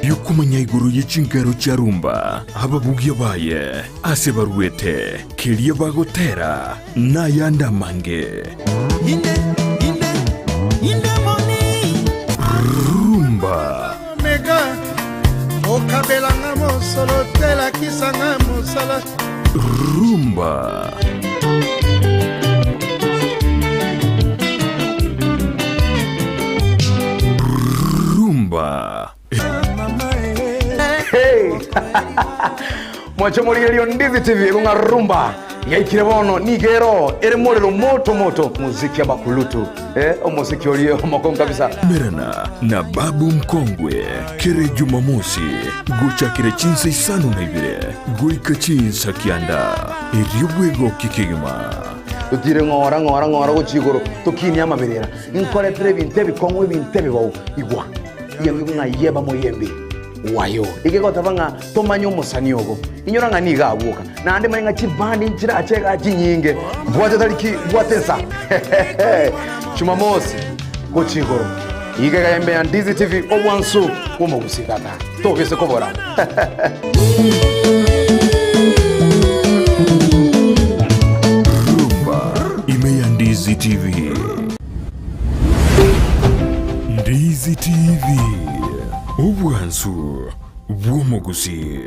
Yokomanya igoro ye chinkero chia rumba, ababugia baye, ase baruete, keria bagotera, na ayande amange. Rumba. Omega okabela nga mosolo te lakisa nga mosala. Rumba. Rumba. Hey! Mwache morigererio Ndizi TV ng'a rumba yaikire bono nigo ero ere morero moto moto muziki abakulutu eh, omosiki oria omokongu kabisa. Merana na Babu Mkongwe kere Jumamosi gochakera chinsa isano na ibere goika chinsa kianda erio bwegokie kegima. Totire ng'ora ng'ora ng'ora gochia igoro tokinie amaberera nkoretere ebinto ebikong'u ebinto ebibao igwa Yembi ng'a yeba moyembi wayo. Egegoteba ng'a tomanye omosani ogo. Inyora ng'a nigo agwoka. Naende manye ng'a chibandi nchirache igaa chinyinge. Bwate tariki, bwate ensa. Jumamosi gochia igoro. Iga iga embe ya Ndizi TV obwansu bw'omogusii tata. Tobise kobora. Rumba ime ya Ndizi TV. Ndizi TV, obwansu bw'omogusii.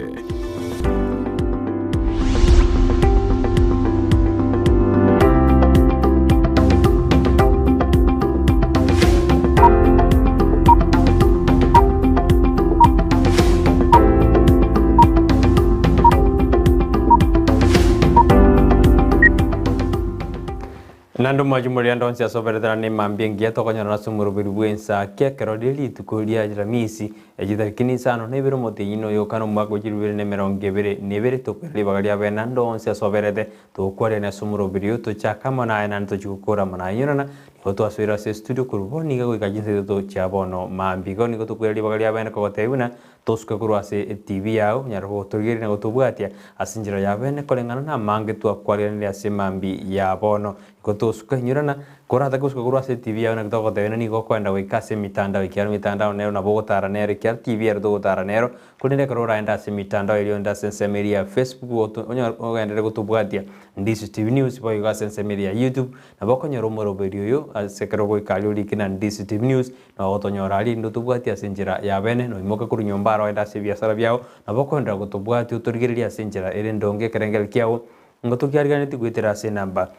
Naende omwachie omorianda onsi ase obereterane nemambia engiya tokonyorana ase omoroberi bw'ensakia ekero rie rituko ria Alamisi, echitariki nisano na ibere omotienyi oyo okana omwaka o chilifu ibere na emerongo ebere na ebere, tokwera ribaga ria bene naende onsi ase oberete, togokwarerania ase omoroberi oyo tochake amo naye naende tochie gokora amo naye. Inyorana, nigo twasoire ase estudio korwa bono iga goika chinsa itato chia bono mambia. Igo nigo tokwera ribaga ria bene kogotebia buna Tosuke korwa ase etibi yao, onyare gotorigereria na gotobwatia ase enchera ya bene koreng'ana namange twakwariganirie ase mambi ya bono. Igo tosuke, inyorana, koratake gosuka korwa ase etibi yao naki togotebia nigo okoenda goika ase emitandao ekiagera emitandao nero nabo ogotara nero ekiagera tibi ero togotara nero, korende ekero oraende ase emitandao eria onde ase ensemo eria ya Facebook oto onyare ogenderere gotobwatia Ndisu TV News boigo ase ensemo eria ya YouTube nabo okonyora omoroberi oyo ase ekero ogoika aria orike na Ndisu TV News Nogotonyora aria rinde otobwatie ase enchera y'abene, noimoke korwa nyomba aro oende ase ebiasara biao, nabo okoenderera gotobwatia otorigererie ase enchera ere endonge ekerengerio kiao, nigo tokiariganetie goetera ase enamba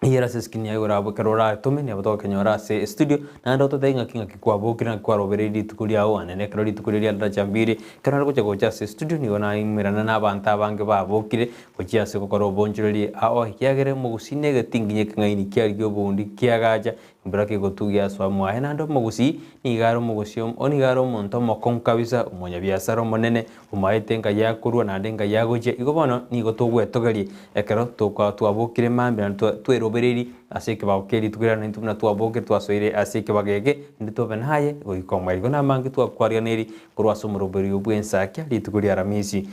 eyere ase escreen yaye igoro abwo ekero oratome nabo togokenyora ase estudio, naende ototebie ng'aki ng'aki kwabokire naki kwarobereirie rituko riao ande nekero rituko riria riria riachambire, ekero nare gocha gocha ase estudio nigo naimerana na abanto abange babokire gochia ase gokora obonchoreria ao ekiagera omogusii na egetinginyi ekeng'aini kiarigia oboundi kiagacha Mbura kegotugia asoa mwaye naende omogusii nigo are omogusii o nigo are omonto omokong'u kabisa, omonyabiasara omonene, omaete enkai akorwa naende enkai agochia. Igo bono nigo togwetogeria ekero toka twabokire mambia naende twa twerobereiri ase ekebago kia rituko riria naintwe buna twabokire twasoire ase ekebago eke, naende tobe naye goika omoerio. Igo namange twakwariganeri korwa ase omoroberio bw'ensakia rituko ria Aramisi.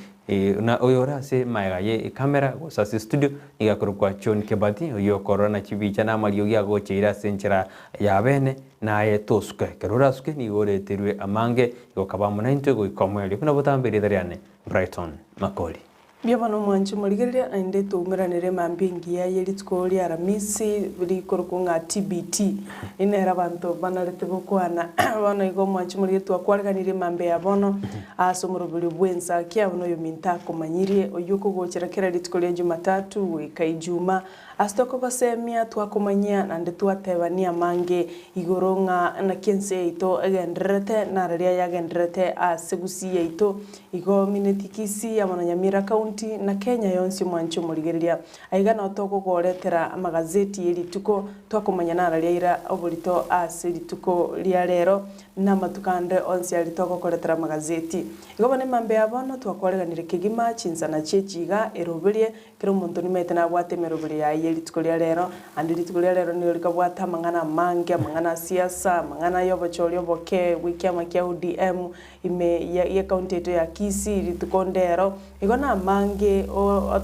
Na oyore ase magega ye ekamera gose ase estudio nigo akorokwa John Kebati, oyio okorora na chibicha na amariogi agocheire ase enchera ya bene, naye tosuke. Ekero orasuke nigo oreterwe amange, igo kaba amo naintwe goika omoerio. Buna botambe erieta riane Brighton Makori. Mbuya bono omwanchi omorigereria, naende toumeranere mambia engiya ye rituko ria Aramisi rikorokwa ng'a TBT. Eri nere abanto banarete gokwana. Bono igo omwanchi omorigereria twakwareganirie mambia ya bono. Ase omoroberio bw'ensakia buna oyominto akomanyirie, oyio okogochera kera rituko ria Jumatatu goika Ijuma, ase tokogosemia, twakomanyia, naende twatebania amange igoro ng'a naki ense yaito egendererete, na riria yagendererete ase gusii yaito, igo mineti Kisii amo na Nyamira County, na Kenya yonsi omwanche omorigereria. Aiga nao tokogoretera amagazeti ye rituko, twakomanya nararia ira oborito ase rituko ria rero, Namatuko ande onsi aria togokoretera amagazeti. Igo bono emambia ya bono twakwareganire kegima chinsana chie chiga eroberie, kera omonto nimaete nabwate emeroberio yaye ye rituko ria rero, ande rituko ria rero nigo rikabwate amang'ana amange, amang'ana a siasa, amang'ana y'obochori oboke bw'ekiama kia ODM ime ya y'ecounty yaito ya Kisii rituko ndero. Igo namange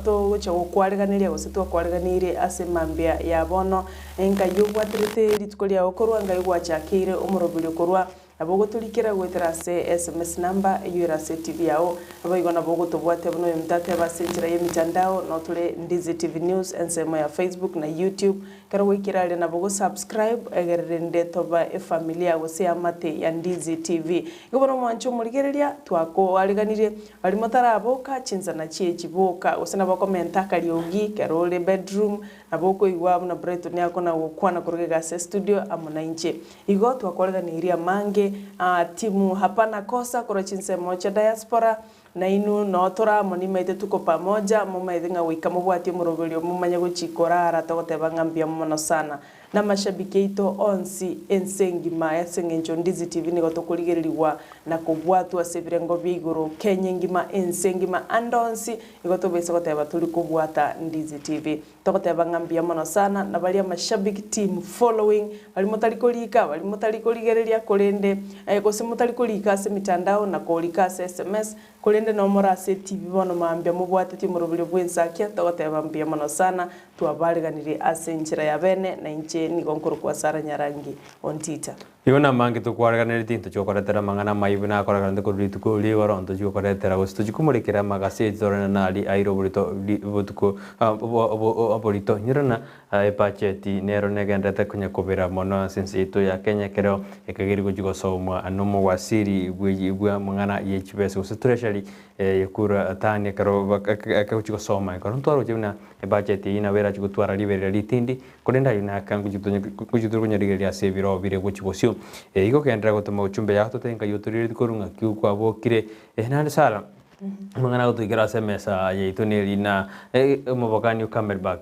togochia gokwareganeria gose twakwareganeirie ase emambia ya bono, Enkai obwaterete rituko riao korwa ngai gwachakeire omoroberio korwa. Nabo ogotorikera goetera ase sms number eyio ere ase etibi yao. Naboigo nabo ogotobwatia buna oyominto ateba ase enchera y'emitandao, notore Ndizi TV News ensemo ya Facebook na YouTube. Ekero gwaikire aria nabo ogosubscribe egere rende toba efamilia gose eamate ya Ndizi TV. Igo bono omwanche omorigereria twakoariganirie baria motaraboka chinsana chie chiboka gose nabo okomenta akariogi kero ore bedroom nabo okoigwa buna Brighton akona gokwana korwa iga ase estudio amo nainche. Igo twakoreganeirie amange, timu hapana kosa korwa chinsemo chia diaspora, nainwe noo tore amo nimaete tuko pamoja, momaete ng'a goika mobwatie omoroberio momanye gochi korara togoteba ng'a mbuya mono sana. Namashabiki aito onsi ense engima ase eng'encho Ndizi TV nigo tokorigererigwa na kobwatwa ase ebirengo bia igoro Kenya engima ense engima ande onsi igo tobaisa goteba tori kobwata Ndizi TV. Togoteba ng'a mbuya mono sana na baria amashabiki team following, baria motari korika, baria motari korigereria korende gose motari korika ase emitandao na korika ase sms, korende nabo more ase etibi bono mambia mobwatetie omoroberio bw'ensakia, togoteba mbuya mono sana, twabareganirie ase enchera ya bene, na inche nigo nkorokwa Sarah Nyarangi Ontita. Igo namange tokwareganeretie intwe chiokoretera amang'ana amaibu nakoreganete korwa rituko rigoro intwe chiokoretera gose tochie komorekera amagaseti torore nari aire oborito botuko oborito nyora ebacheti nero negenderete konya kobera mono ase ense yaito ya Kenya ekero ekageri gochia gosomwa nomowasiri bwa amang'ana ye chibesa gose treasury Ekura tani ekero gochia gosoma ekero ntwaroche buna ebacheti eyio nabo erachie gotwara riberera ritindi Korende ayio naka ngochia tore konyarigereria ase ebiroo bire gochia bosio. Igo genderera gotoma ochumbe yao tote nkai otorigeretie korwa ng'aki kwabokire. Naende Sara, amang'ana agotoikera ase emesa yaito neri na omobokani o Camelback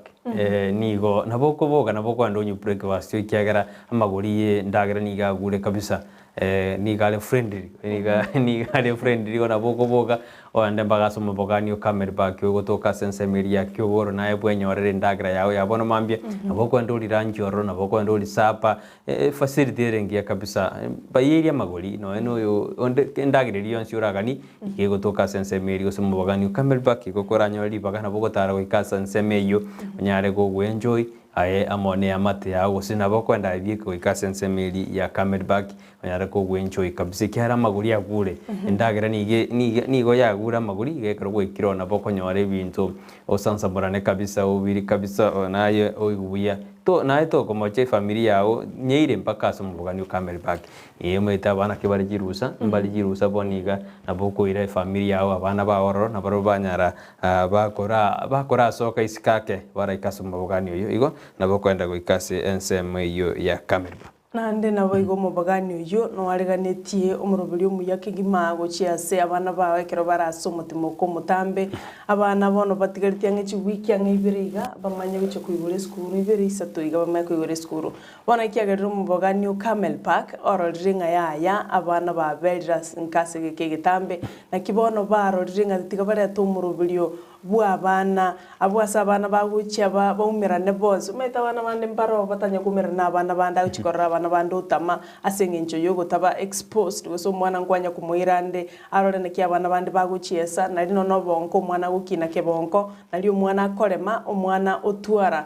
nigo nabo okoboka nabo okoenda onywe breakfast ekiagera amagori ye endagera nigo agure kabisa. Nigo are friendly, nigo are friendly igo nabo okoboka ogende mpaka ase omobogani o Camel Park ogotoka ase ensemo eria ya Kiogoro naye bwenyorere endagera yago ya bono mambia, nabo okoenda orie lunch ororo, nabo okoenda orie supper, efacility ere engiya kabisa, bayerie amagori nonye na oyo onde endagera eria yonsi oraganie iga egotoka ase ensemo eria gose omobogani o Camel Park igo koranyore ribaga nabo ogotara goika ase ensemo eyio onyare gogoenjoy. Aye amo neamate yao, gose nabo okoenda aye bieka goika ase ensemo eria ya Kamelbaki, onyare kogwenchoi kabisa, ekiagera amagori agure, endagera nigo nigo nigo yagure amagori, iga ekero gwaikire oo nabo okonyora ebinto osansamorane kabisa obiri kabisa naye oigwe buya. To naye tokomocha efamiri yao nyeire mpaka ase omobogani o Kamelbaki. Ee omanyete abana ki bare chirusa, mbare chirusa bono iga, nabo okoira efamiri yao abana bao ororo, nabarabwo banyara Bakora bakorasoka isiko ake, baraika ase omobogani oyio, igo nabo okoenda goika ase ensemo eyio ya Kamerba. Naende naboigo omobogani oyio noareganetie omoroberi omuya kegima gochia ase abana bao ekero bare ase omotimoko omotambe. Abana bono batigaretie ang'e chiwiki ang'e ibere iga, bamanye gochia koigora esukuru ibere isato iga bamanye koigora esukuru. Bono ekiagerire omobogani o Carmel Park ororire ng'a yaya abana baberire ase nka ase egeka egetambe, naki bono barorire ng'a tiga barete omoroberio bw'abana abwo ase abana bagochia ba baumerane bonsi. Omanyete abana bande mbaro batanya koumerana na abana bande agochia korora abana bande otama ase eng'encho yogotaba exposed gose omwana nkwanya komoira ande arore naki abana bande bagochiesa, nari nonya obonko omwana agokina kebonko, nari omwana akorema, omwana otwara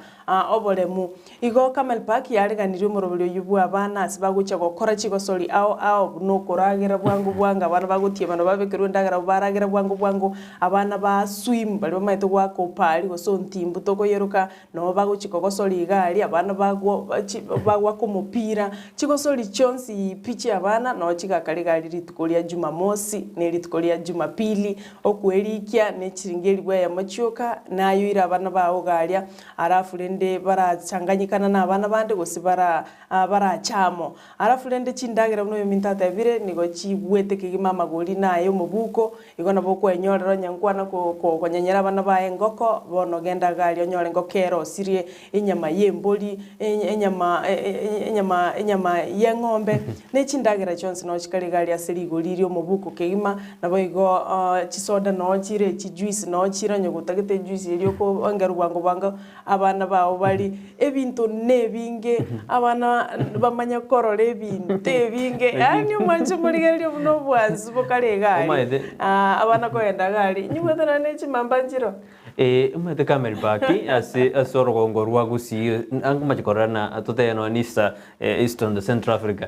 oboremu. Igo Carmel Park yareganirie omoroberio oyio bw'abana ase bagochia gokora chigosori ao ao buna okoragera bwango bwango abana bagotiemana babekerwe endagera abwo baragera bwango bwango, abana ba swim baria bamaete goaka opari gose ontimbu tokoyeroka nabo bagochia kogosori iga aria abana bagwo chi bagoaka omopira, chigosori chionsi pi chia abana noo chigakara iga aria rituko ria jumamosi na erituko ria jumapili, okwerikia ne chiringi elifu eyemo chioka nayoire abana bao iga aria. Alafu rende barachanganyikana nabana bande gose bara barache amo. Alafu rende chindagera buna oyominto atebire nigo chigwete kegima amagori na aye omobuko, igo nabo okwenyorera onye nkwana ko ko konyenyera abana baye engoko, bono genda iga aria onyore engoko erosirie enyama ya embori, enyama enyama enyama ya eng'ombe, ne chindagera chionsi noo chikare iga aria ase rigori ria omobuko kegima, Naboigo chisoda noo chire, chijuice noo chire onye gotagete ejuice eria okoengerwa bwango bwango abana bao barie, ebinto nebinge abana bamanye korora ebinto ebinge yaani omwanche omorigereria buna obwansu bokare iga aria, Omanyete. abana kogenda iga aria, inywete nonye ne chimamba. nchiro? Ee, omanyete Camel Park ase ase orogongo rwa Gusii angomache korora na totebe nonya East Eastern Central Africa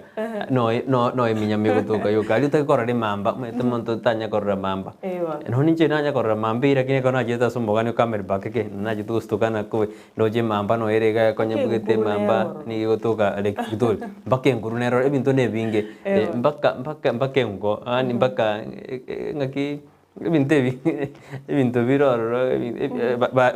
no no no eminyama egotoka yoka aria otake korora emamba omanyete omonto tanya korora mamba. Nonya ninche nanya korora mamba eywo lakini ekero nachete ase omogani o Camel Park eke nachete gostuka nakobe ndoche emamba noyo ere iga ekonyebugete emamba nigo egotoka Lake Victoria mpaka enkuru nero ebinto na ebinge mpaka mpaka mpaka engo yaani mpaka ng'aki. Ebinto ebi ebinto bire ororo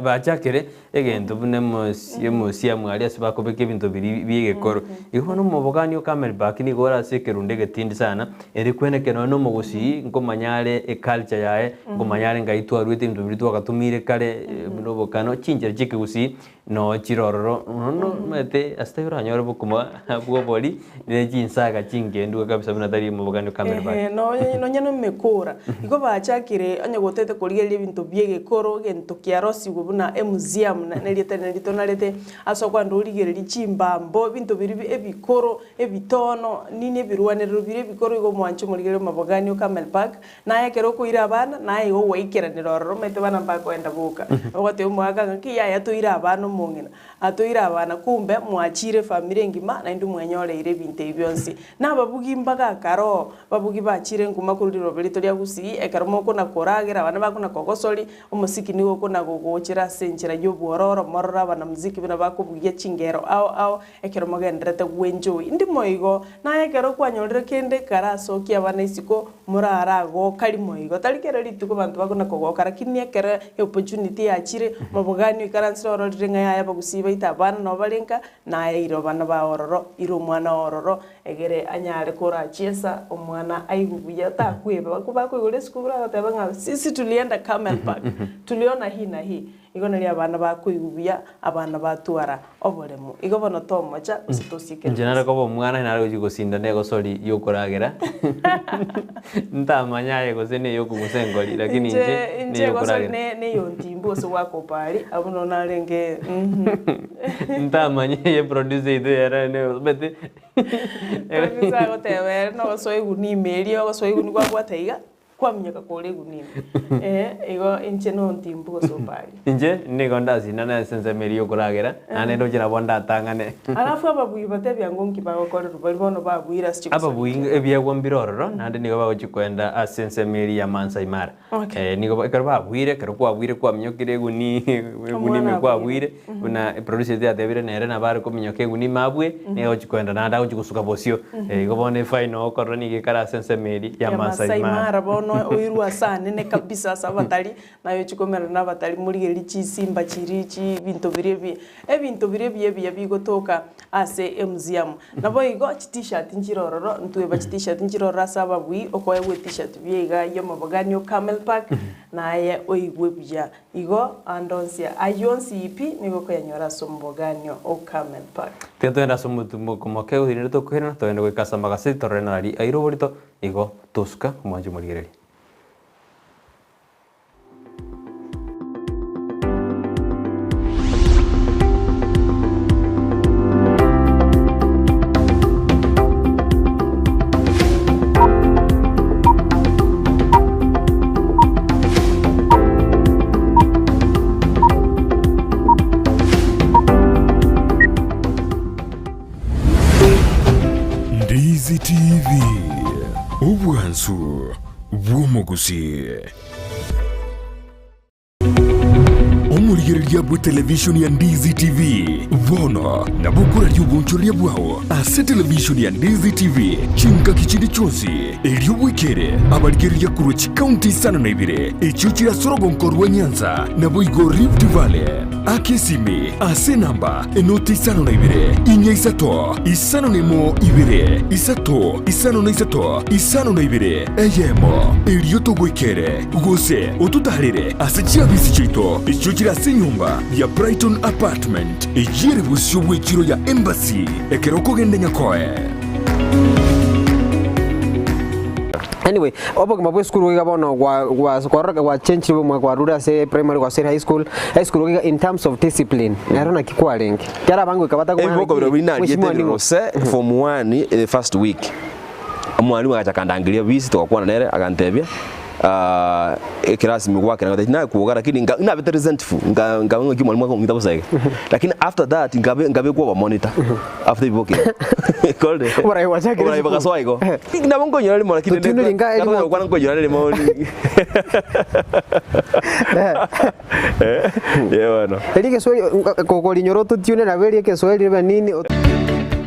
bachakire egento buna emosi emosiamu aria ase bakobeka ebinto biria bia egekoro. Igo bono omobogani o Camel Park nigo ore ase ekerundo egetindi sana, ere kwenekera nonye na omogusii nkomanya are eculture yaye, nkomanya are ngai twaruete ebinto biria twagatumire kare buna obokano, chinchera chia ekegusii. Noo chire ororo, nono omanyete ase tari oranyore bokima bwa obori, ne chinsaga chingendu kabisa buna tari omobogani o Camel Park. Ehe, nonye nonye na emekora, igo bachakire onye gotete korigereria ebinto bia egekoro, egento kiarosigwe buna emuseum na nerieta nario tonarete, ase okogenda origererie chimbambo, ebinto biria bi ebikoro, ebitono, nini ebirwanerero biria ebikoro igo omwanche omorigereria omobogani o Camel Park, Naye ekero okoira abana, naye igo gwaikeranire ororo, omanyete abana mbakoenda boka. Ogotebia omogaka ng'a ki yaya toire abana omong'ina, atoire abana, kumbe mwachire efamiri engima naende mwenyoreire ebinto ebi bionsi. Na ababugi mbagakare oo, babugi bachire nkuma korwa riroba rito ria gusii, ekero mokona koragera, abana bakona kogosori, omosiki nigo okona gogochera ase enchera ya obwororo, morore abanamuziki buna bakobugia chingero ao ao, Ekero mogendererete gwenjoy, ndimo igo, naye ekero kwanyorire kende karasokie abana isiko, moraragoka rimo igo. Tari kera rituko abanto bakona kogoka, lakini ekero eopportunity yachire, mobogani oikaransire ororire ng'a yaya abagusii baito abana nabo bare nka, naye ira abana bao ororo, ira omwana oo ororo, egere anyare korachiesa omwana aigwe buya, takweba. Bakoigora esukuru bagoteba ng'a sisi tulienda Camel Park, tuliona hii na hii. Igo nario abana bakoigwa buya, abana batwara oboremu. Igo bono tomocha, gose tosieke Inche nare koba omwana nare gochia gosindana egosori yokoragera ntamanya aye gose neyokong'usa engori lakini inche Inche inche egosori neyokoragera. ne neyontimbu gose goaka opari, abwo noo narenge mh. Ntamanya eye producer oito ere omanyete. Producer agoteba ere nogosoa egunia ime eria ogosoa egunia kwabwata iga. Kwaminyoka kore egunia ime. Ee, igo inche nontimbu gose oparie. Inche nigo ndasinane ase ensemo eria y'okoragera, naende ndoche nabo ndatang'ane. Alafu ababuya batebia ng'o nki bagokorerwa baria bono babuire ase chigosori Ababuya chiabo. ebiegwa mbire ororo, naende nigo bagochia koenda ase ensemo eria ya Maasai Mara. Okay. Eh, nigo ba- ekero babuire, ekero kwabuire kwaminyokire eguni eguni Omwana ime abuire. kwabuire, buna eproducer oito yatebire nere nabo are kominyoka eguni ime abue, nigo agochia koenda naende agochia gosuka bosio. Igo bono efaino okorora nigo ekare ase ensemo eria ya Ya Maasai Maasai Mara. Mara bono oirwe ase anene kabisa ase abatari, naye ochie komerana na abatari morigererie chisimba chiria chi ebinto biria ebi ebinto biria ebiya ebiya bigotoka ase emuseum. Naboigo chitishati nchire ororo, ntweba chitishati nchire ororo ase ababui, okoegwa etishati buya iga ya omobogani o Camel Park, naye oigwe buya. Igo ande onsi ayio onsi pi nigo okoyanyora ase omoboganio o Carmel Park. Tiga togende ase omotumo moke oirire tokoirana, togende goika ase amagaseti torore nari aire oborito, igo tosuka omwanche omorigereria. Ndizi TV, obwansu bw'omogusii. Omorigereria bwe televishoni ya Ndizi TV bono nabo okoraria obonchoreria bwao ase televishoni ya Ndizi TV chingaki chinde chionsi, erio bwekere abarigereria korwa chikaunti isano na ibere echio chire ase orogonko rwa Nyanza naboigo Rift Valley. Aka esimi ase enamba enoti isano na ibere, inya isato, isano na emo ibere, isato, isano na isato, isano na ibere, eyemo, erio togoikere, gose ototaarere ase chiabisi chiaito echio chire ase enyomba ya Brighton Apartment, eyio ere bosio bw'echiro ya Embassy, ekero okogenda Nyakoe. Anyway, obogima bwa esukuru iga bono gwa gwa kwarora gwachenchire obogima kwarure ase primary gwasoire high school, high school iga in terms of discipline, nero naki kwarenge? Ekiagera abange goika batakomanya Ebiboko naki birobio nariete mheshimiwa ning'o. rose form one the first week, omwalimu agacha akandangeria ofisi togakwana nere agantebia. Ekerasi ime gwakera ngoteba tinakwoga lakini nka nabete resentful nka nkaba ng'aki omwalimu akong'ita bosa iga. Lakini after that nkabe nkabekwa oba monitor after ebiboka ebio. Korende Oborai bwachakire oborai esukuru. bogasoa igo. Nabo nkonyora rimo lakini Totindi ringa erimo. nabo gokwana nkonyora rimo Eh, ye bono. Erio egeswahili kogorinyora ototune nabo erio egeswahili ribe nini.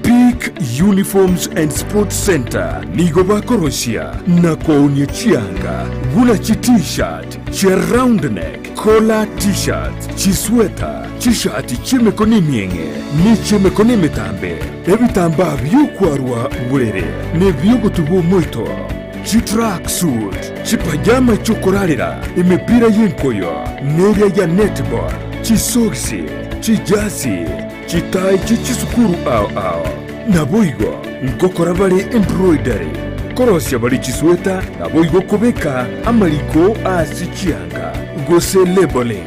Peak Uniforms and Sports Centre nigo bakorosia na koonia chianga buna chi T-shirt, chia round neck, collar T-shirts, chisweta, chishati chi'emekono emieng'e ne chi'emekono emetambe, ebitambaa bi'okwarwa borere na ebi'ogotuba omoito, chitrack suit, chipajama chi'okorarera, emepira y'enkoyo neria ya netball, chisogisi, chijasi, Chitai chie chisukuru ao ao. Naboigo ngokora bare embroidery, korosia bare chisweta, naboigo kobeka amariko ase chianga, gose labeling.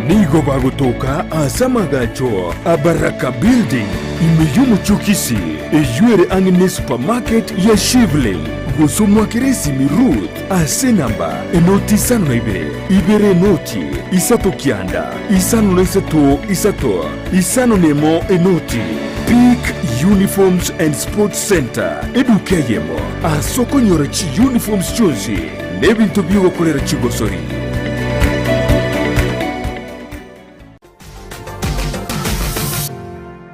Nigo bagotoka ase amagacho a Baraka Building ime y'omochie o Kisii, eyio ere ang'e ne supermarket ya Shivling, gose omwakere esimi Ruth ase enamba enoti isano na ibere, ibere enoti, isato kianda, isano na isato isato. Isano nemo enoti, Peak Uniforms and Sports Centre, eduka eyemo ase okonyora chiuniforms chionsi na ebinto bi'ogokorera chigosori.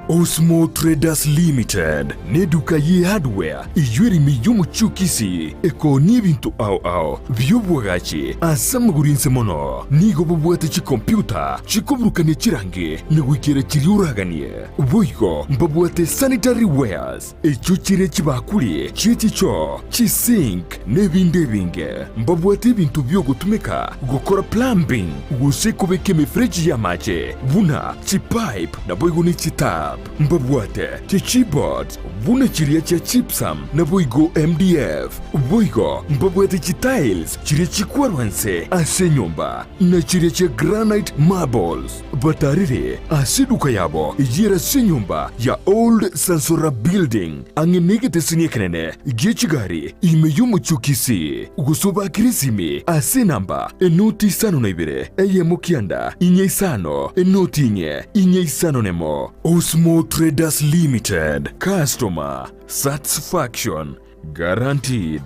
Osmo Traders Limited neduka ye hardware eyio ere ime y'omochie o Kisii ekoonia ebinto ao ao bi'obwagachi ase amagoro inse mono. Nigo bobwate chikompyuta chikoburukania chirangi na goikera chiria oraganie. Boigo mbabwate sanitary wares, echio chire chibakuri chie chichoo, chisink, na ebinde ebinge. Mbabwate ebinto bi'ogotumeka gokora plumbing gose kobeka emefereji y'amache buna chipipe naboigo ne chitap. Mbabwate chichipboards buna chiria chia gypsum naboigo MDF. Boigo mbabwate chitiles chiria chikwarwa nse ase enyomba, na chiria chia granite marbles. Batarire ase eduka yabo eyere ase enyomba ya Old Sansora Building, ang'e negeteseni ekenene gie chigari ime y'omochie o Kisii. Gose obakere esimi ase enamba enoti isano na ibere, eyemo kianda, inye isano, enoti inye, inye isano nemo. Osmo Traders Limited, Customer Satisfaction Guaranteed.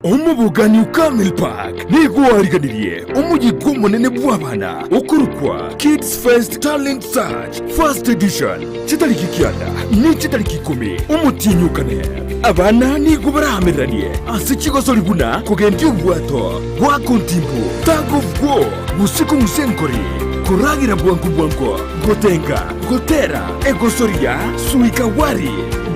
Omobogani o Camel Park nigo ariganirie omoyega omonene bw'abana okorokwa Kids Fest Talent Search First Edition chitariki kianda ne chitariki ikomi omotienyi o kane. Abana nigo baraamereranie ase chigosori buna kogendia obwato, goaka ontimbu, tug of war, gose kong'usa enkori, koragera bwango bwango, gotenga, gotera, egosoria, suika wari,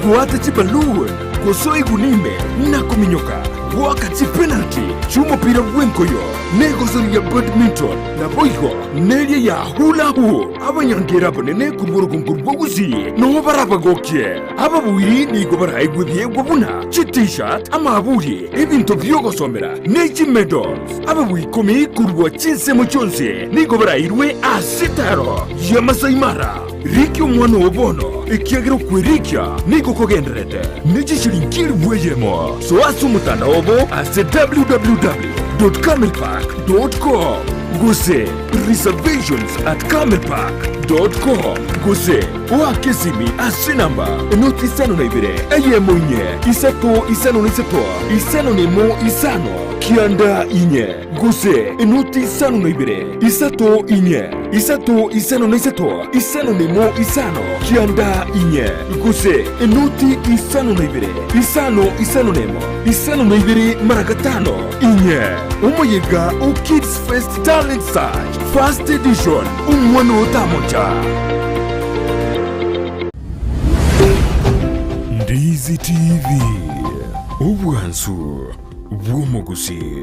goata chiballoon, gosoa iguni ime na kominyoka, goaka chipenalty chi'omopira bw'enkoyo, na egosoria ya badminton, naboigo neria ya hula hoop. Abanyangera abanene korwa orogongo rwa Gusii noo barabagokie. Ababuiri nigo baraegwe ebiegwa buna chi-t-shirt, amaburi, ebinto bi'ogosomera, ne chimedals. Ababui ikomi korwa chinsemo chionsi nigo barairwe ase etaaro ya Masai Mara. Rikia omwana oo bono, ekiagera okwerikia nigo kogendererete ne chishilingi elifu eyemo. Soa ase omotandao obo ase www.camelpark.com gose reservations@camelpark.com gose oake esimi ase enamba enoti isano na ibere eyemo inye isato isano na isato isano na emo isano kianda inye gose enoti isano na ibere isato inye isato isano na isato isano na emo isano kianda inye gose enoti isano na ibere isano isano na emo isano na ibere mara gatano inye. Omoyega o Kids Fest Talent Search First Edition omwana otamocha. Ndizi TV, obwansu bw'omogusii.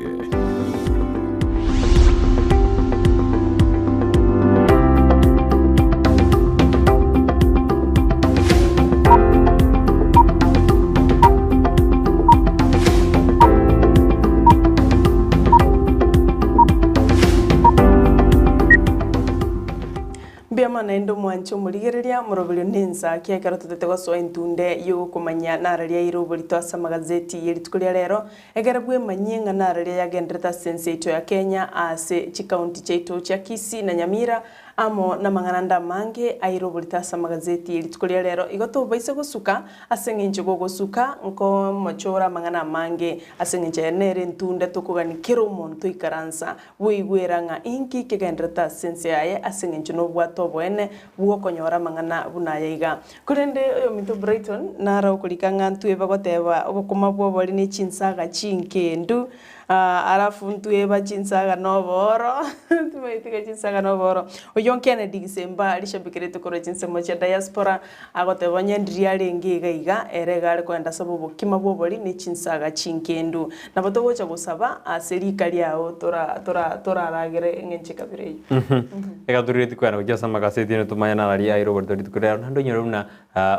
Mbuya mono naende omwana. Omwanche omorigereria, omoroberio nensa ki ekero totete gosoa entunde y'ogokomanya nararia aire oborito ase amagazeti ye rituko ria rero, ekero bwemanyie ng'a nararia yagenderete ase ense yaito ya Kenya ase chikaunti chiaito chia Kisii na Nyamira amo namang'ana ande amange aire oborito ase amagazeti ye rituko ria rero. Igo tobaise gosuka ase eng'encho gogosuka nkomochora amang'ana amange ase eng'encho eye nere entunde tokogania kera omonto oikaransa Bweigwera ng'a inki kegenderete ase ense yaye ase engencho nobwate oboene bw'okonyora amang'ana buna aya iga. Korende oyominto Brighton naro okorika ng'a ntweba goteba obokima bw'obori ne chinsaga chinkendu, alafu ntweba chinsaga na obooro, timaeti iga chinsaga na obooro. Oyio Kennedy Gisemba rishabiki rituko korwa chinsemo chia diaspora, Agoteba onye ndiria arenge iga iga, ere iga are kogenda asaba obokima bw'obori ne chinsaga chinkendu. Nabo togocha gosaba ase rika riao tora tora toraragere eng'encho ekabira eyio. Eka torigetie kwenda gochia ase amakaseti ere tomanye narari aire oborito rituko riaro naende onyore buna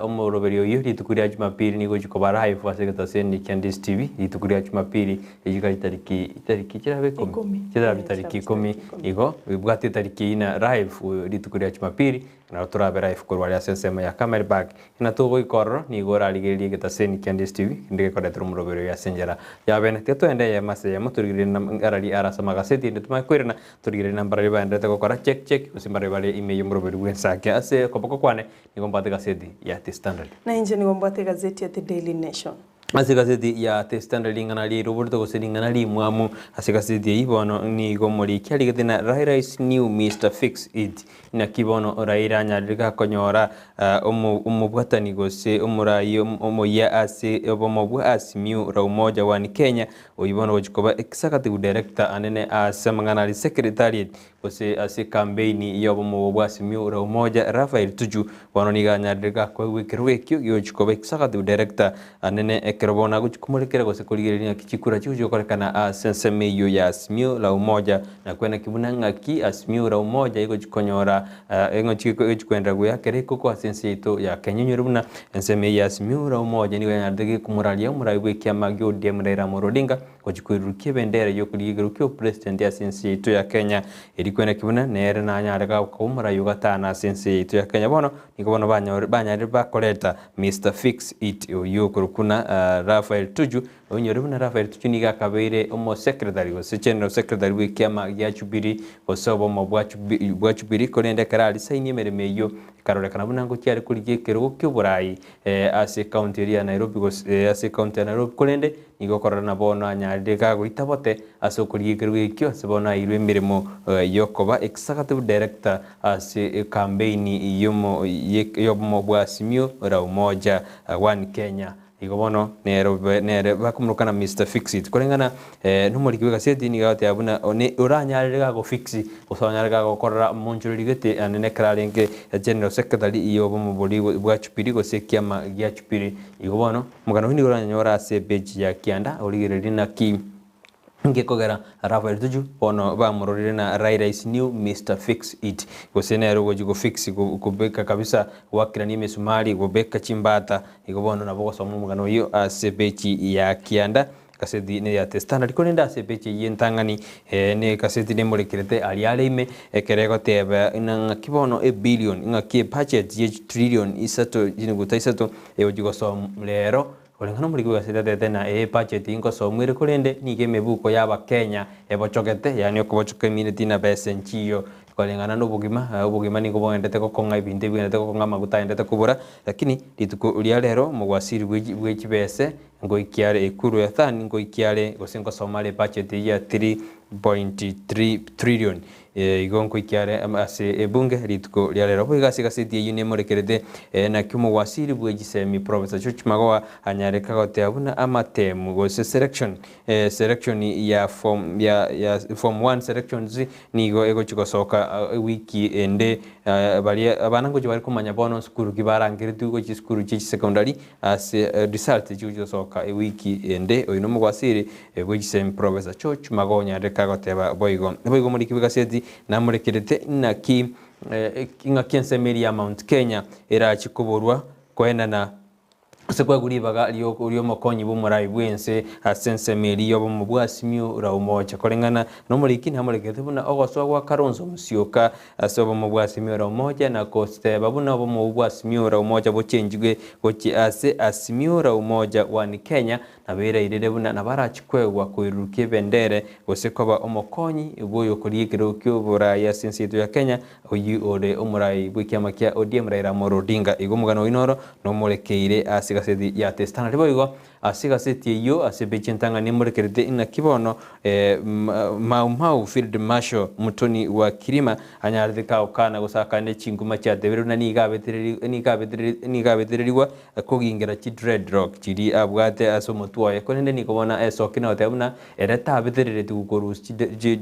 omoroberi oyio rituko ria Jumapili nigo ogochia koba live ase egetaseni kia Ndizi TV rituko ria Jumapili eyio iga chitariki chitariki chirabe ikomi Ikomi. chirabe Eh, chitariki chirabe ikomi chitariki ikomi. igo obwate etariki eyio na live rituko ria Jumapili Nabo torabe live korwa aria ase ensemo ya Camel Park. Ng'a togoika ororo, nigo orarigererie egetaseni kia Ndizi TV, kende gekoretera omoroberi oyo ase enchera ya bene. Tiga toende eyemo ase eyemo, torigererie na arari are ase amagaseti, erinde tomanye koirana, torigererie na mbarabwo baendererete gokora check check, gose mbarabwo bare ime y'omoroberi bw'ensake. Ase okoboko kwane, nigo mbwate egaseti ya The Standard. Na inche nigo mbwate egazeti ya The Daily Nation. Ase egaseti ya The Standard ring'ana riairoborete gose ring'ana rimwamu ase egaseti eyio bono nigo omoriki arigete na Raila is new Mister Fix It. Naki bono Raila anyarire gakonyora omobwatani gose omorai omoyia ase obomo bwa Azimio la Umoja One Kenya oyio bono ogochia koba Executive Director anene ase amang'ana aria Secretariat Gose ase ekambeini y'obomo bwa Azimio la Umoja, Raphael Tuju bono nigo anyarire gakoegwa ekerogo ekio giochia koba Executive Director anene ekero bono agochia komorekera gose korigereria ng'aki chikura chigochia gokorekana ase ensemo eyio ya Azimio la Umoja na kwenaki buna ng'aki Azimio la Umoja egochia konyora egochia egochia koenderera goyakera ekoko ase ense yaito ya Kenya. Onyore buna ensemo eye ya Azimio la Umoja nigo yanyarete gekomoraria omorai bw'ekiama gia ODM Raila Amolo Odinga Gochia koirurukia ebendera y'okorigia ekerogo ki'obopresidenti ase ense yaito ya Kenya, erio kweneki buna nere nanyare koba omorai o gatano ase ense yaito ya Kenya. Bono nigo bono banyore banyarire bakoreta Mister Fix It oyio okorokwa buna Raphael Tuju, oinyore buna Raphael Tuju nigo akabeire omosecretary gose general secretary bw'ekiama gia Jubilee gose obomo bwa bwa Jubilee korende ekero arisainie emeremo eyio ekarorekana buna ngochia are korigia ekerogo ki'oborai ase ecounty eria ya Nairobi gose ase ecounty ya Nairobi korende Nigo okorora na bono anyarire gagoita bote ase okorigia ekerogo ekio ase bono airwe emeremo y'okoba Executive Director ase ekambeini y'obomo bwa Azimio la Umoja One Kenya. Igo bono nere nere bakomoroka na Mister Fix It. Koreng'ana nomoriki bw'egaseti nigo agoteba buna one oranyarire gagofix gose oranyare gagokorera omonchoreri gete anene ekero arenge General Secretary y'obomo boria bwa Jubilee gose ekiama gia Jubilee. Igo bono Omogano oyio nigo oranyore ase epeji ya kianda origererie naki ngekogera Raphael Tuju bono bamororire na Raila is new Mister Fix It gose nere ogochi go fix kobeka kabisa goakerania emesumari gobeka chimbata igo bono nabo ogosoma omogano oyio ase epeji ya kianda Egaseti neya The Standard korende ase epeji eyio entang'ani ne egaseti nemorekerete aria are ime ekero egoteba ng'a ng'aki bono ebillion ng'aki ebudget ye chitrillion isato chinuguta isato Egochia gosomwa rero, koreng'ana omoriki bw'egaseti atebete na ee budget ngosomwa ere korende nigo emebuko y'abakenya ebochogete, yaani okobochoka emineti na besa enchiyo koreng'ana na obogima, obogima nigo bogendete gokong'a ebinto ebigendete gokong'a amaguta agendete kobora, lakini rituko ria rero omogwasiri bwe bwe chibese ngoikia are ekuru ya thani ngoikia are gose ngosoma are ebudget eyio ya 3.3 trillion Igo nkoikia are ase ebunge rituko ria rero. Boigo ase egaseti eyio nemorekerete naki omogwasiri bwe chisemi Professor George Magoha anyareka goteba buna amatemu gose selection selection ya form ya ya form one selections nigo egochi gosoka ewiki ende baria abana ngochi bare komanya bono sukuru ki barangeretwe gochia chisukuru chie chisecondary Ase result chigochi gosoka ewiki ende, oyo nomogwasiri bwe chisemi Professor George Magonya reka agoteba boigo. Naboigo omoriki bw'egaseti namorekerete naki ng'aki ensemo eria ya Mount Kenya erachi koborwa koenana Ase kwegwa ribaga ri'omokonyi bw'omorai bw'ense ase ensemo eria y'obomo bwa Simiyu Raumocha, koreng'ana nomoriki namorekete buna ogosoa gwa Kalonzo Musyoka ase obomo bwa Simiyu Raumocha na goteba buna obomo obwo bwa Simiyu Raumocha bochenchigwe gochia ase Azimio la Umoja One Kenya, nabo erairire buna nabo arachie kwegwa koirurukia ebendere gose koba omokonyi bw'oyokorigia ekerogo ki'oborai ase ense yaito ya Kenya Oyio ore omorai bw'ekiama kia ODM Raila Amolo Odinga. Igo omogano oino oro nomorekeire ase egaseti ya The Standard. Boigo ase egaseti eyio ase epeji entang'ani emorekerete inaki bono Mau Mau Field Marshal Mutoni wa Kirima anyarete kagokana gose akane chinguma chiatebire buna nigo nigo abetererigwa kogingera chidreadlock chiria abwate ase omotwe oye. Korende nigo bono aesokia na goteba buna ere tabetereretigwe korusia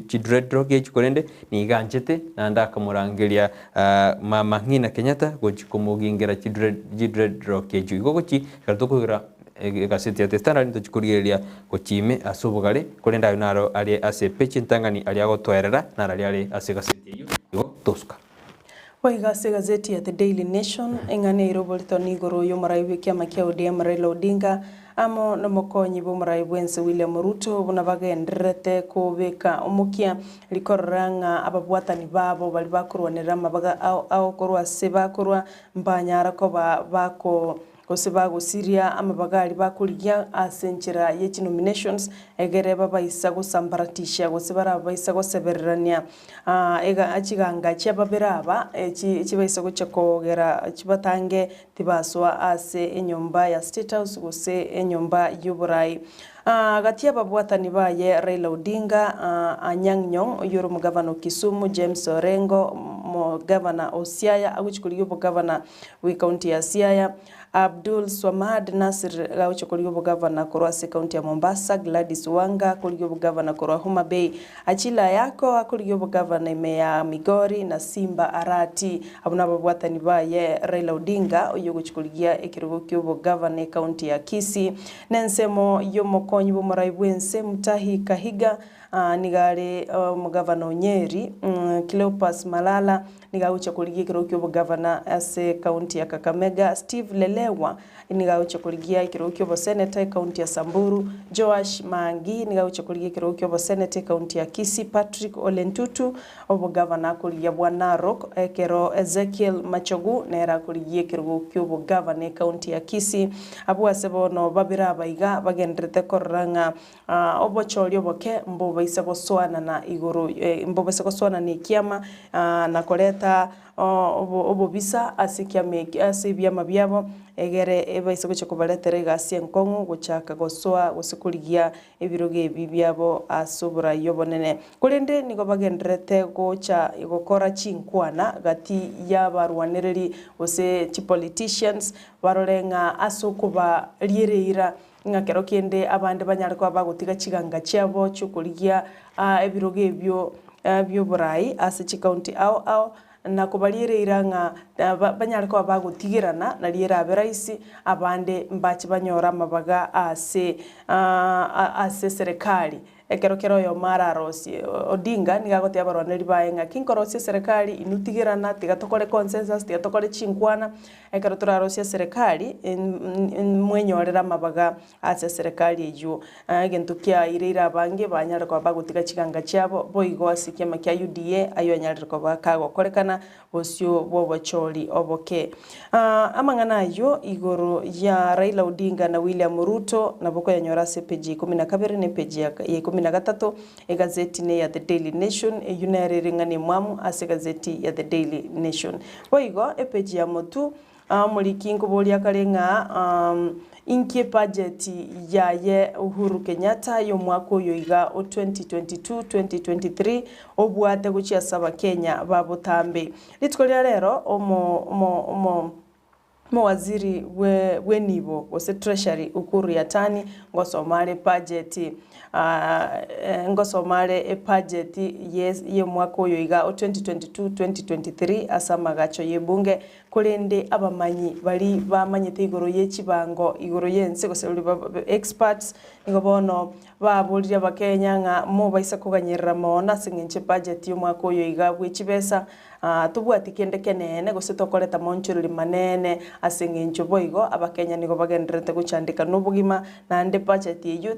chidreadlock echi korende nigo anchete naende akamorangeria mama ng'ina Kenyatta gochia komogingera chidreadlock echio. Igo gochia ekero tokoigora egaseti ya The Standard ntochia korigereria gochia ime ase obogare korende ayio naro are ase epeji entang'ani aria agotoerera naro aria are ase egaseti eyio igo tosuka. Boigo ase egazeti ya The Daily Nation, eng'ana eire oborito nigoro y'omorai bw'ekiama kia ODM Raila Odinga amo nomokonyi bw'omorai bw'ense William Ruto buna bagendererete kobeka omokia rikorora ng'a ababwatani babo baria bakorwanerera amabaga ao ao korwa ase bakorwa mbanyara koba bako Gose bagosiria amabaga aria bakorigia ase enchera ye chinominations, egere babaisa gosambaratisha gose barabaisa gosebererania ega chiganga chia babere aba echi chibaisa gochia kogera chibatange tibasoa ase enyomba ya State House gose enyomba y'oborai. Gati y'ababwatani baye Raila Odinga, Anyang' Nyong' oyio ore omogavana o Kisumu, James Orengo omogavana o Siaya agochia korigia obogavana bw'ecounty ya Siaya, Abdul Swamad Nassir agochia korigia obogavana korwa ase ecounty ya Mombasa, Gladys Wanga akorigia obogavana korwa Homa Bay, Achille Ayako akorigia obogavana ime ya Migori na Simba Arati. Abwo nababwatani baye Raila Odinga oyio ogochia korigia ekerogo ki'obogavana ecounty ya Kisii. Nensemo y'omokonyi bw'omorai bw'ense Mutahi Kahiga nigo are omogavana o Nyeri, Cleopas Malala nigo agochia korigia ekerogo ki'obogavana ase ekaunti ya Kakamega, Steve Lelewa nigo agochia korigia ekerogo ki'oboseneta ekaunti ya Samburu, Joash Maangi nigo agochia korigia ekerogo ki'oboseneta ekaunti ya Kisii, Patrick Ole Ntutu obogavana akorigia bwa Narok, ekero Ezekiel Machogu nere akorigia ekerogo ki'obogavana ekaunti ya Kisii. Abwo ase bono babere aba iga bagendererete korora ng'a obochori oboke mbobaise gosoanana igoro mbobaise gosoanana ekiama na koreta obobisa ase ekiama eki ase ebiama biabo, egere ebaise gochia kobaretera egasi enkong'u gochaka gosoa gose korigia ebirogo ebi biabo ase oborai obonene. Korende nigo bagendererete gocha gokora chinkwana gati y'abarwanereri gose chipoliticians, barore ng'a ase okobariereira eira, ng'a kero kende abande banyare koba bagotiga chiganga chiabo chi'okorigia ebirogo ebio bi'oborai ase chikaunti ao ao, na kobariera eira ng'a banyare koba bagotigerana, nario erabe rahisi, abande mbache banyore amabaga ase ase eserekari. Ekero kera oyomo ararosie, Odinga nigo agotebia abarwaneri baye ng'a kinkorosia eserekari inwe tigerana, tiga tokore consensus, tiga tokore chinkwana, ekero torarosie eserekari mwenyorere amabaga ase eserekari eyio. Egento kiaireire abange banyare koba bagotiga chiganga chiabo, boigo ase ekiama kia UDA ayio anyarire koba kagokorekana bosio bw'obochori oboke. Amang'ana ayio igoro ya Raila Odinga na William Ruto nabo okoyanyora ase epeji ya ikomi na kabere na epeji ya ikomi na gatato, egazeti neya The Daily Nation, eyio nere ere eng'ana emwamu ase egazeti ya The Daily Nation. Boigo epeji ya motwe Omoriki nkoboria kare ng'a inki ebudget yaye Uhuru Kenyatta y'omwaka oyo iga o 2022-2023 obwate gochia ase abakenya ba botambe. Rituko ria rero omo omo omo omowaziri bwe bw'enibo gose treasury Ukur Yatani ngosoma are ebudget Ngosoma are ebudget y'omwaka oyo iga o 2022-2023 ase amagacho y'ebunge, korende abamanyi baria bamanyete igoro ye chibango igoro y'ense gose baria ba experts nigo bono baborire abakenya ng'a mobaisa koganyerera mono ase eng'encho ebudget y'omwaka oyo iga bwe chibesa. Tobwati kende keneene gose tokoreta maonchoreri maneene ase eng'encho boigo Abakenya nigo bagendererete gochandeka nobogima naende budget eyio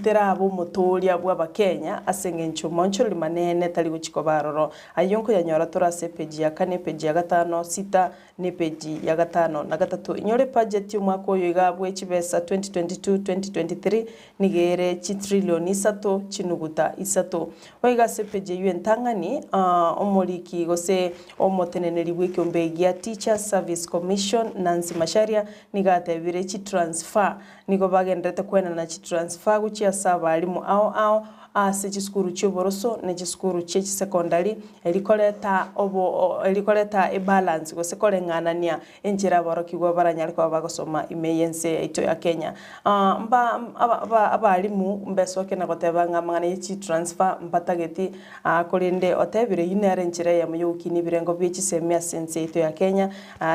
terabe omotooria bw'Abakenya ase eng'encho maonchoreri maneene tari gochia koba aroro. Ayio nkoyanyora tore ase epeji ya kane, epeji ya gatano, sita, na epeji ya gatano na gatato. Inyore ebudget y'omwaka oyo iga bwe chibesa 2022-2023 nigo ere chitrillion isato chinuguta isato. Boigo ase epeji eyio entang'ani, omoriki gose omoteneneri bw'ekeombe gia Teachers Service Commission Nancy Macharia nigo atebire chitransfer nigo bagendererete koenana chitransfer gochia ase abalimu ao ao ase chisukuru chi'oboroso ne chisukuru chie chisekondari eri koreta obo eri koreta ebalance gose koreng'anania enchera aborokigwa baranyare koba bagosoma ime y'ense yaito ya Kenya. Mba aba abalimu mbesoke na goteba ng'a amang'ana ye chitransfer mbatageti korende otebire eyio nere enchera eyemo yogokinia ebirengo bie chisemi ase ense yaito ya Kenya.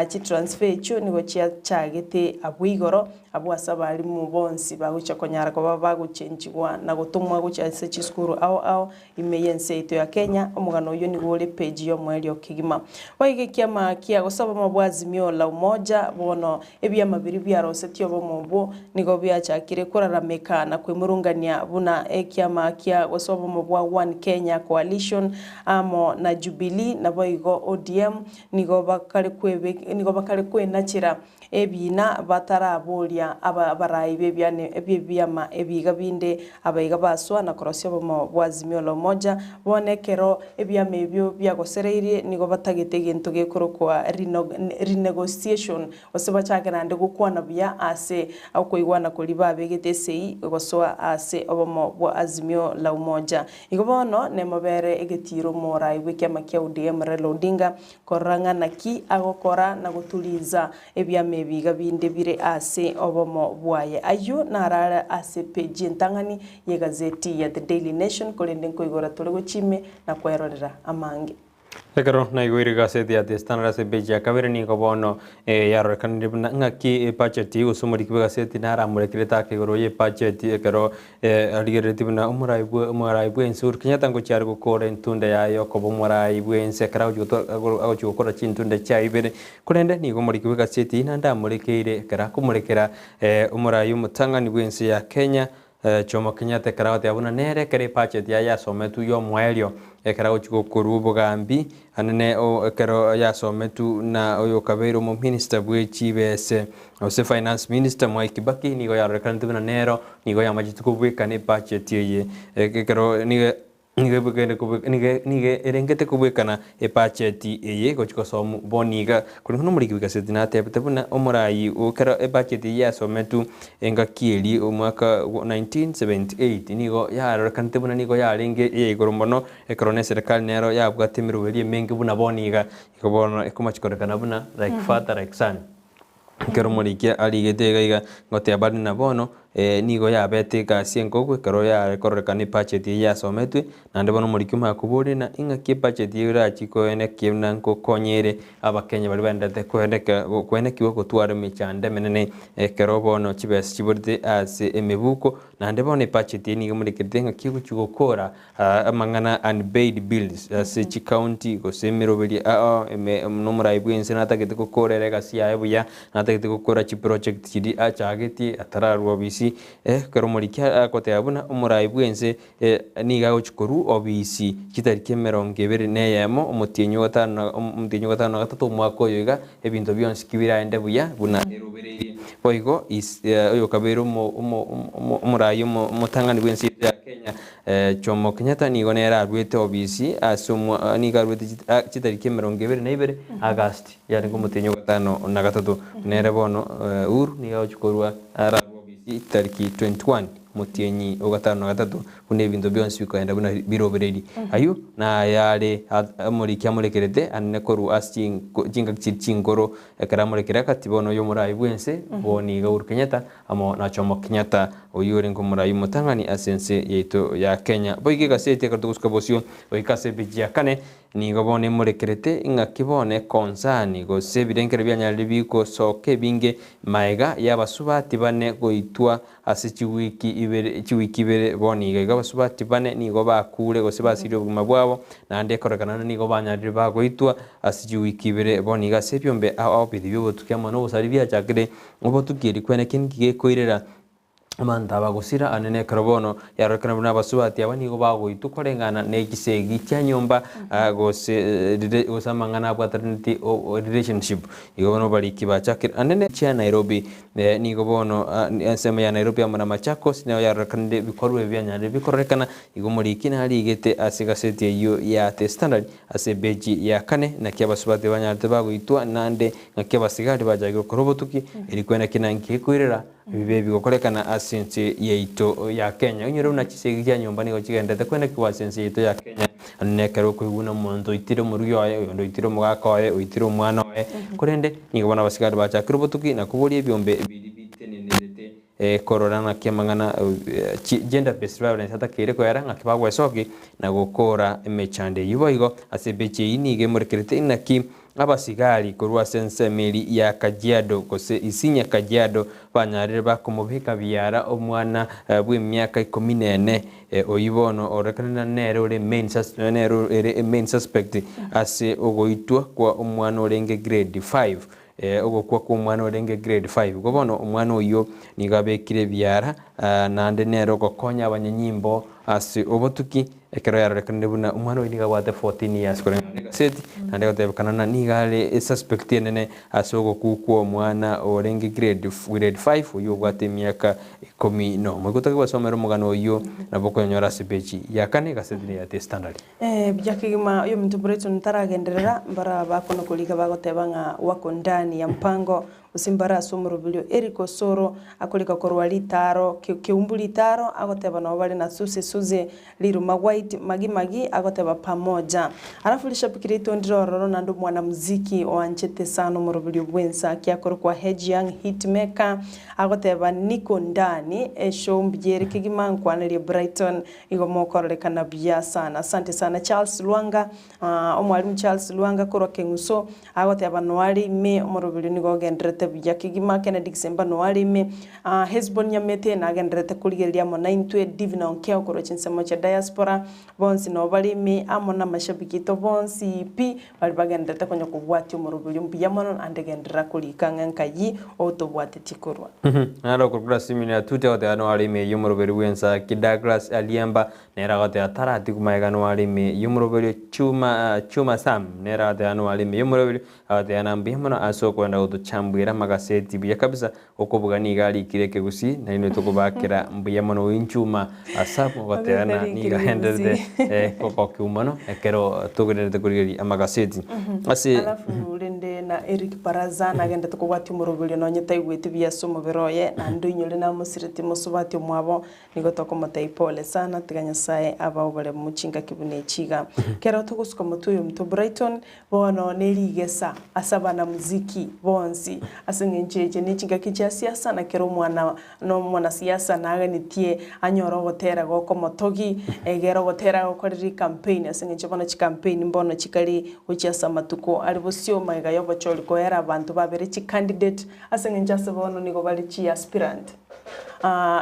Chitransfer echio nigo chiachagete abwo igoro Abwo ase abalimu bonsi bagochia konyara koba bagochenchigwa na gotomwa gochia ase chisukuru ao ao ime y'ense yaito ya Kenya. Omogano oyio nigo ore page y'omoerio kegima. Boigo ekiama kia gose obomo bwa Azimio la Umoja bono ebiama biria biarosetie obomo obwo nigo biachakire korarameka na kwemurungania buna ekiama kia gose obomo bwa One Kenya Coalition amo na Jubilee naboigo ODM nigo bakare kwebe nigo bakare kwenachera Ebiina bataraboria abarai b'ebiane bi'ebiama ebiiga binde, abaiga baswa na korosia obomo bwa Azimio la Umoja. Bono ekero ebiama ebio biagosereirie nigo batagete egento gekorokwa renegotiation, gose bachake naende gokwana buya ase okoigwana koria babegete esegi gosoa ase obomo bwa Azimio la Umoja. Igo bono nemobere egetiiro omorai bw'ekiama kia ODM Raila Odinga Korora ng'a naki agokora na goturiza ebiama ebiiga binde bire ase obomo bwaye. Ayio narare ase peji entang'ani y'egazeti ya The Daily Nation, korende nkoigora tore gochia ime na kwerorera amange. Ekero naigoire egaseti ya The Standard ase epeji ya kabere nigo bono yarorekanire buna ng'aki ebudget gose omoriki bw'egaseti naramorekerete ake igoro y'ebudget ekero Arigereretie buna omorai bwe omorai bw'ense Uhuru Kenyatta ngochia are gokora entunda yaye okoba omorai bw'ense ekero agochia goto agochia gokora chintunda chiaye ibere. Korende nigo omoriki bw'egaseti eyio naende amorekeire ekero akomorekera omorai omotang'ani bw'ense ya Kenya Jomo Kenyatta ekero agoteba buna nere ekero ebudget yaye yasometwe y'omoerio ekero agochia gokorwa obogambi Anene ekero yasometwe na oyokabeire omominista bwe chibese gose finance minister Mwai Kibaki nigo yarorekanete buna nero nigo yamachete kobwekana ebudget eye ekero nigo nigo ebwekaine kobwe nigo nigo erengete kobwekana ebudget eye gochia gosomu bono iga. Korende omoriki bw'egaseti natebete buna omorayi ekero ebudget eye yasometwe Engaki eria omwaka bwa 1978 nigo yarorekanete buna nigo yarenge eya igoro mono, ekero neserekari nero yabwate emeroberi emenge buna bono iga. Igo bono ekomachi korekana buna like father like son. Ekero omoriki arigete iga iga ngoteba bare na bono nigo yabete egasi enkogu ekero yare kororekana ebudget eyio yasometwe, Naende bono omoriki omakoborie, na ing'aki ebudget eyio erachie koenekia buna nkokonya ere Abakenya baria baenderete koeneka koenekigwa gotwara emechando emenene ekero bono chibesa chiborete ase emebuko. Naende bono ebudget eye nigo emorekerete ng'aki egochia gokora amang'ana unpaid bills ase chicounty gose emeroberi ao ime nomorai bwense natagete gokora ere egasi yaye buya, natagete gokora chiproject chiria achagetie atararwa obisi, ekero omoriki agoteba buna omorai bwense Nigo agochia korwa obisi chitariki emerongo ebere na eyemo, omotienyi o gatano na omotienyi o gatano na gatato omwaka oyo iga, ebinto bionsi ki biraende buya buna erobereirie. Boigo is oyokabeire omo omo omo omoraai omo omotang'ani bw'ense yaito ya Kenya, Jomo Kenyatta nigo nere aruete obisi ase omwa nigo aruete chit chitariki emerongo ebere na ibere August, yarenge omotienyi o gatano na gatato. Nere bono Uhuru nigo agochia korwa ararue obisi chitariki 21. Omotienyi o gatano na gatato, buna ebinto bionsi bikoenda buna birobereiri. Ayio nayare omoriki amorekerete anene korwa ase chingaki chiria chinkoro, ekero amorekire agati bono oyomorai bw'ense, bono iga Uhuru Kenyatta amo na Jomo Kenyatta. Oyio orenge omorai omotang'ani ase ense yaito ya Kenya. Boigo egaseti ekero togosuka bosio goika ase epeji ya kane, nigo bono emorekerete ing'aki bono ekonsani gose ebirengererio bianyarire bigosoka ebinge maega y'abasubati bane goitwa ase chiwiki ibere chiwiki ibere bono iga. Igo abasubati bane nigo bakure gose basirie obogima bwabo, naende ekorekana buna nigo banyarire bagoitwa ase chiwiki ibere bono iga ase ebiombe ao ao biria bi'obotuki amo nobosari biachakire obotuki erio kwene ki nki gekoirera Abanto aba gosira ane nekero bono yarorekana buna abasubati aba nigo bagoitwa koreng'ana ne chisegi chia nyomba gose gose amang'ana abwataraneti relationship. Igo bono obariki bachakire ande ne chia Nairobi nigo bono ensemo ya Nairobi amo na Machakos nigo yarorekanire ebikorwa ebi bianyarire bikororekana. Igo omoriki narigete ase egaseti eyio ya The Standard ase epeji ya kane naki abasubati banyarete bagoitwa nande ng'aki abasigari bachakire gokora obotuki eri kwene ki na nki ekoirera Ebibe ebi bigokorekana ase ense yaito ya Kenya. Onyore buna chisegi chia nyomba nigo chigenderete kwenekigwa ase ense yaito ya Kenya. Naende nekero okoigwa buna omonto oitire omorugi oye, oyonde oitire omogaka oye, oitire omwana oye. Korende nigo bono abasigari bachakire obotuki na koboria ebiombe biria bitenenerete korora ng'aki amang'ana gender based violence atakeire koera ng'aki bagwesoki na gokora emechando eyio. Boigo ase ebechi eyio nigo emorekerete inaki Abasigari korwa ase ensemo eria ya Kajiado gose Isinya Kajiado banyarire bakomobeka biara omwana bw'emiaka ikomi na ene oyio bono ororekane nere ore main nere ore main suspect ase ogoitwa kwa omwana orenge grade five ogokwa kwa omwana orenge grade five. Igo bono omwana oyio nigo abekire biara naende nere ogokonya abanyanyimbo ase obotuki Ekero yarorekanire buna omwana oyio nigo abwate 14 years koreng'ana negaseti, naende egotebekana ng'a nigo are esuspect enene ase ogokwa kw'omwana orenge grade grade five oyio obwate emiaka ikomi nomo. Igo toge gosomera omogano oyio nabo okonyora ase epeji ya kane egaseti eye ya The Standard. Buya kegima oyominto Brighton taragenderera, mbara bakona koriga bagoteba ng'a wako ndani ya mpango Gose mbare ase omoroberio Eric Osoro akorika korwa ritaro Keumbu ritaro agoteba nabo bare na Suze Suze Riruma White Magi Magi agoteba pamoja. Alafu rishabiki riaito ndire ororo naende omwanamuziki oanchete sana omoroberio bw'ensa akorokwa Hedge Young Hitmaker agoteba niko ndani eshow mbuya ere kegima nkwanerie Brighton igo mokororekana buya sana. Asante sana Charles Lwanga Omwalimu Charles Lwanga korwa Keng'uso Agoteba noare ime, omoroberio nigo ogendererete buya kegima. Kennedy Gisemba noare ime, Hesbon Nyamete nagendererete korigereria amo naintwe, Divina Onkeo korwa chinsemo chia diaspora, bonsi noo bare ime amo namashabiki aito bonsi pi baria bagendererete konya kobwatia omoroberio mbuya mono naende genderera korika ng'a nkayi otobwatetie korwa. Naro okorokwa Simeon Atuti agoteba noare ime y'omoroberio bw'ensaki, Douglas Aliemba Nere agoteba tarati magega noare ime y'omoroberio Chuma Chuma Sam nere agoteba noare ime y'omoroberio agoteba na mbuya mono ase okwenda gotochambwera amagaseti buya kabisa okobuga nigo arikire ekegusii nainwe tokobakera mbuya mono oyio Chuma Sam ogoteba na nigo agenderete kogokiwa mono ekero togenderete korigereria amagaseti ase Alafu rende na Eric Baraza nagenderete kobwatia omoroberio nonye taigweti buya ase omobere oye naende oinyore namosireti mosubati omwabo Nigo tokomotebia pole sana, tiga Nyasae abae oboremu chingaki buna echi iga. Kero togosuka motwe oyominto Brighton, bono nerigesa ase abanamuziki bonsi, ase eng'encho eche ne chingaki chia siasa na kera omwana na omwanasiasa naganetie anyore ogotera gokomotogi, egere ogotera agokorere ecampaign ase eng'encho bono chicampaign mbono chikare gochia ase amatuko are bosio magega yobochori koera abanto babere chicandidate ase eng'encho ase bono nigo bare chiaspirant.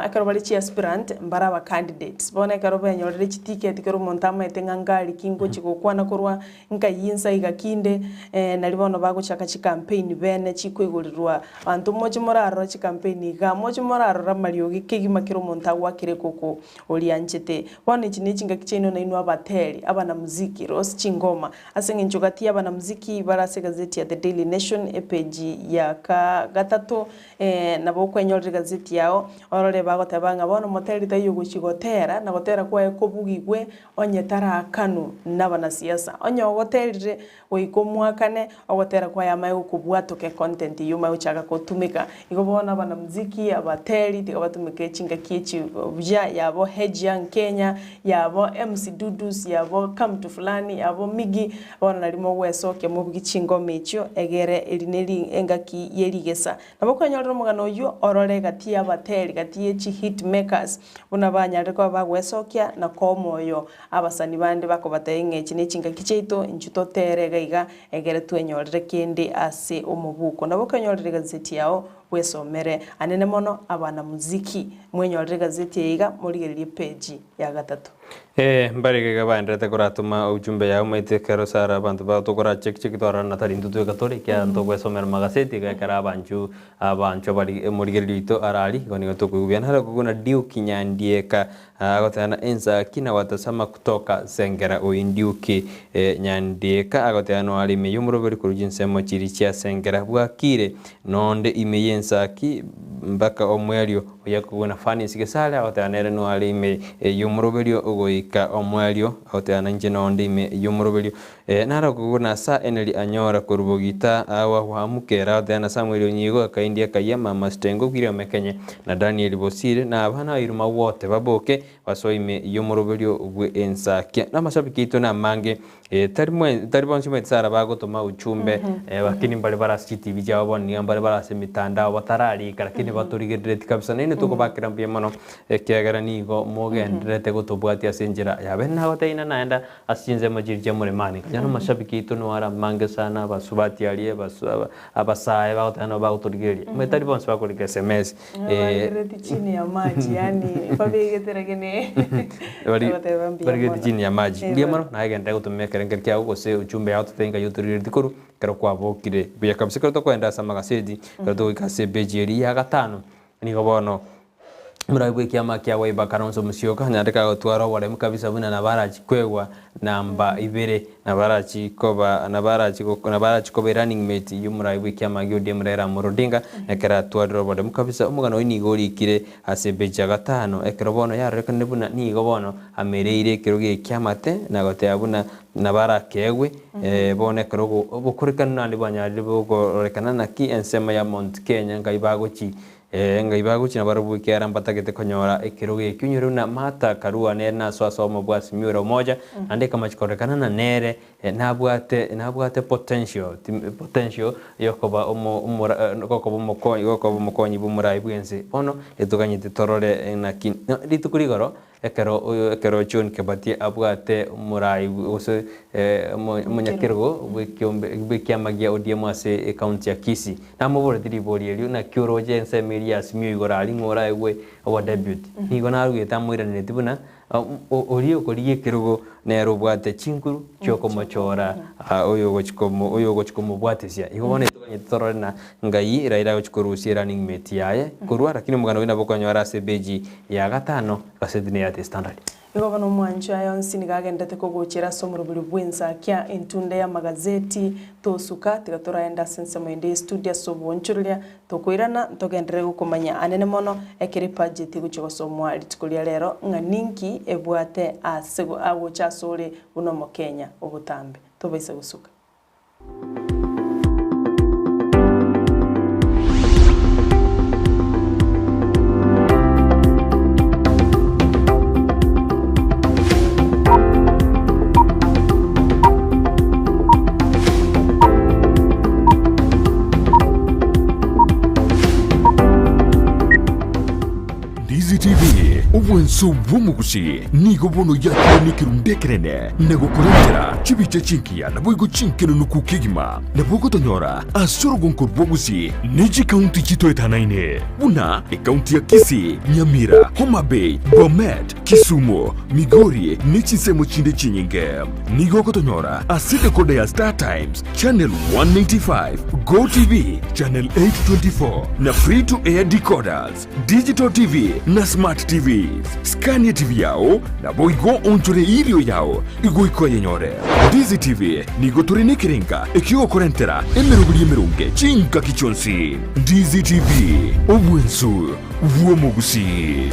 Ekero bare chiaspirant mbare aba candidates. Bono ekero benyorire chiticket kera omonto amaete ng'a ngari ki ngochi gokwana korwa nkai insa iga kinde, nari bono bagochaka chicampaign bene chikoigorerwa abanto moche morarora chicampaign igaa, moche morarora amariogi kegima kera omonto agoakera ekoko oria anchete. Bono echi ne chingaki chiaino nainwe abateri, abanamuziki, rosi chingoma, ase eng'encho gati ya abanamuziki bare ase egazeti ya The Daily Nation epage ya ka gatato, Ee, nabo okwenyorera egazeti yao, orore bagoteba ng'a bono moteri taiyo ogochia gotera, na gotera kwaye kobugigwe onye tarakanwu nabanasiasa. Onye ogoterire goika omwakane, ogotera kwaye amaye gokobwatoka econtent eyio omanye gochaka gotumeka. Igo bono abanamuziki, abateri, tiga batumeke chingaki echi buya, yabo Hedge Young Kenya, yabo MC Dudus, yabo Kamtu Fulani, yabo Miggy, Bono nario mogwesokia mobugie chingoma echio, egere eri neri engaki ye rigesa. Nabo kwenyorera omogano oyio orore gati y'abateri. Gati ye chi hit makers buna banyarire koba bagwesokia na koa omoyo abasani bande bakobatebia ng'a echi nechingaki chiaito inchu totere iga iga egere twenyorere kende ase omobuko. Nabo okenyorera egazeti yao bwesomere anene mono abanamuziki mwenyorere egazeti eye iga morigererie epeji ya gatato. Ee, mbare iga iga baenderete koratoma ujumbe yao omanyete ekero sara abanto bao tokora check check twarora na tari intwe tweka tore ekiagera ntogwesomera magaseti iga ekero abanchu abanchwa bari omorigererio oito arari igo nigo tokoigwa buya. Naro koguna Duke Nyandieka agoteba ensaki na watazama kutoka Sengera oyi Duke Nyandieka agoteba noare ime yomoroberi korwa chinsemo chiria chia Sengera bwakire nonde ime yensaki mpaka omwerio Oyo akoguna Fanisi Gesare agoteba nere noare ime y'omoroberio goika omoerio, agoteba nainche nonde ime y'omoroberio. Naro akoguna asa Eneri anyora korwa bogita awa gwamukera, agoteba na Samueli Onyigo akaindia akayia mama Sitengo William Ekenye na Daniel Bosire na abana ba Iruma bote baboke basoe ime y'omoroberio bw'ensakia. Namashabiki aito namange Tari mwe tari bonsi omanyete Sarah bagotoma ujumbe lakini mbare bare ase chitibi chiabo bono niga mbare bare ase emitandao batararika lakini batorigerereti kabisa naende tokobakera mbuya mono ekiagera nigo mogendererete gotobwatia ase enchera ya bene nagotebia ng'a naenda ase chinsemo chiria chia muremani yaani amashabiki aito nigo are amange sana abasubati aria abasu aba abasae bagoteba nabo bagotorigereria omanyete tari bonsi bakorika sms. Barigereti chini ya maji yaani babegete lakini bagoteba mbuya Barigereti mono. chini ya maji. Eh, Mbuya mono, naye genderera gotumia ekerengerio kiago gose ujumbe yao totebe ng'a otorigereti korwa ekero kwabokire buya kabisa. Ekero tokoenda ase amagaseti, ekero togoika ase epeji eria ya gatano, nigo bono omorai bwa ekiama kia Wiper Kalonzo Musyoka naende kagotwara oboremu kabisa buna nabo arachi kwegwa namba ibere, nabo arachi koba nabo arachi nabo arachi koba erunning mate y'omorai bw'ekiama gia ODM Raila Amolo Odinga, ekero atwarire oboremu kabisa. Omogano oyio nigo orikire ase epeji ya gatano, ekero bono yarorekanire buna nigo bono amereire ekerogo ekiamate na goteba buna nabo arakeegwe, bono ekero obokorekanu naende bwanyarire bokororekana naki ensemo ya Mount Kenya ngai bagochi Ee, ng'ai bagochia nabarabwo ekiagera mbatagete konyora ekerogo ekio. Onyore buna Martha akarua nere nasoa ase obomo bwa Azimio la Umoja, naende ekamachi kororekana ng'a nere nabwate nabwate potential potential yokoba omo omora gokoba omokonyi gokoba omokonyi bw'omorai bw'ense. Bono etoganyete torore naki rituko rigoro Ekero oyo ekero John Kebati abwate omorai gose omonyakerogo bw'ekiombe bw'ekiama gia ODM ase ecounty ya Kisii, namoboretie ribori erio, naki oroche ensemo eria ya Azimio igoro aria ng'o oraegwe obodeputy. Nigo narugete amoiraneretie buna oria okorigia ekerogo nere obwate chinguru chiokomochora oyo ogochi komo oyo ogochi komobwatesia. Igo bono etoganyete torore na ngai Raila agochi korusia erunning mate yaye korwa, lakini omogano oyio nabo okonyora ase epeji ya gatano, Gazeti ne ya The Standard. Igo bono omwancho aye onsi nigo agenderete kogochera ase omorobori bw'ensakia entunda y'amagazeti tosuka, tiga toraende ase ensemo ende y'estudio ase oboonchoreria, tokoirana ntogenderere gokomanya anene mono ekero ebudget egochia gosomwa rituko ria rero ng'a ninki ebwate ase agocha asore buna omokenya obotambe. Tobaisa gosuka. Ndizi TV, obwanso bw'omogusi nigo bono yakire nekerundu ekenene na gokorentera chibicha chingiya naboigo chinkenenuku kegima. Nabo ogotonyora ase orogonko rw'obogusi ne chikaunti chitoetanaine buna ekaunti ya Kisii, Nyamira, Homa Bay, Bomet, Kisumu, Migori ne chinsemo chinde chinyinge. Nigo ogotonyora ase decoder ya Star Times, Channel 195, GoTv, Channel 824 na Free to Air decoders. Digital TV na Smart TVs. Skania TV yao naboigo onchore irio yao igoika oyenyore. Ndizi TV nigo tore nekerenga ekiogokorentera emeroberi emeronge chingaki chionsi. Ndizi TV, obwensu bw'omogusii.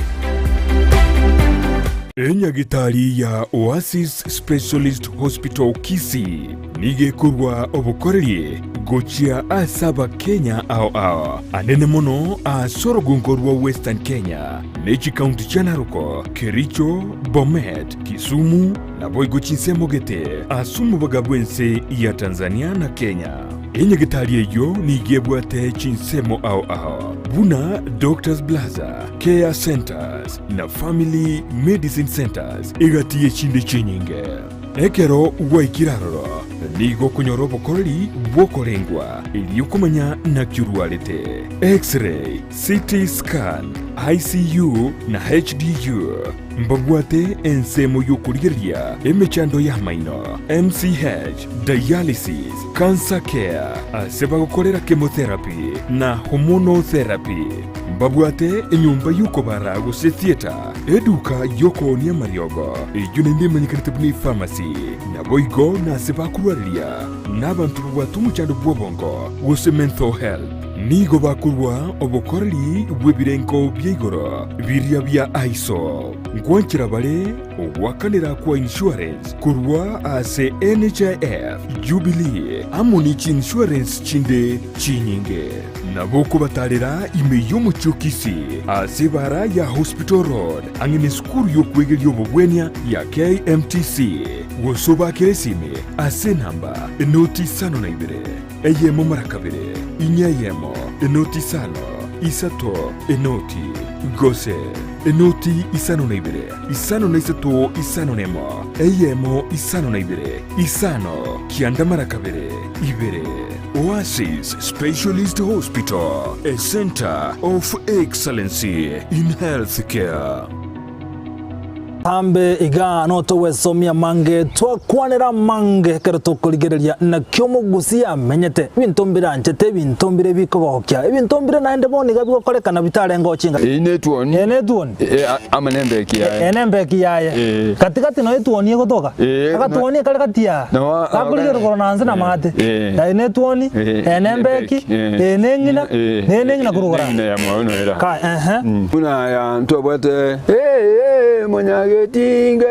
Enyagitari ya Oasis Specialist Hospital Kisii nigo ekorwa obokoreri gochia ase Abakenya ao ao, anene mono ase orogongo rwa Western Kenya ne chikaunti chia Narok, Kericho, Bomet, Kisumu naboigo chinsemo gete ase omobaga bw'ense ya Tanzania na Kenya. Enyagetari eyio nigo ebwate chinsemo ao ao buna Doctors Plaza, Care Centres na Family Medicine Centres egati y'echinde chinyinge. Ekero gwaikire aroro, nigo okonyora obokoreri bw'okorengwa erio komanya naki orwarete, X-ray, CT scan, ICU na HDU. Mbabwate ensemo y'okorigereria emechando y'amaino, MCH, dialysis, cancer care, ase bagokorera chemotherapy na hormonal therapy. Mbabwate enyomba y'okobara gose theatre, eduka y'okoonia amariogo, eyio naende emanyekanete buna epharmacy, naboigo nase bakorwareria nabanto babwate omochando bw'obongo gose mental health. Nigo bakorua obokoreri bw'ebirengo bia igoro biria bia ISO. Ngwanchera bare ogoakanera kwa insurance korwa ase NHIF, Jubilee amo ne chiinsurance chinde chinyinge. Nabo okobatarera ime y'omochie o Kisii ase ebara ya Hospital Road ang'e nesukuru y'okwegeria obogwenia ya KMTC gose obakere esimi ase enamba enoti isano na ibere eyemo mara kabere inye eyemo enoti isano isato enoti gose enoti isano na ibere isano na isato isano na emo eyemo isano na ibere isano kianda mara kabere ibere. Oasis Specialist Hospital, a centre of excellency in healthcare. Tambe iga notogwesomia amange, twakwanera amange ekero tokorigereria naki omogusia amenyete. Ebinto mbire anchete, ebinto mbire bikogokia, ebinto mbire naende bono iga bigokorekana bitarenge ochinga. Eyio netuoni. Eye netuoni. Eh, amo nembeki yaye. Eye nembeki yaye. Eh. Gati-gati noyo etuoni egotoka. Eh, Agatuoni ekare gati aa. No, Gakorigia rogoro na nse na maate. Eh. Eye netuoni, Eh, eye nembeki, eh. eye neng'ina, Eh. neye neng'ina korwa igoro aa. Neng'ina ya mwao noera. Ka, ehe. Buna aya ntobwate eh, monyagetinge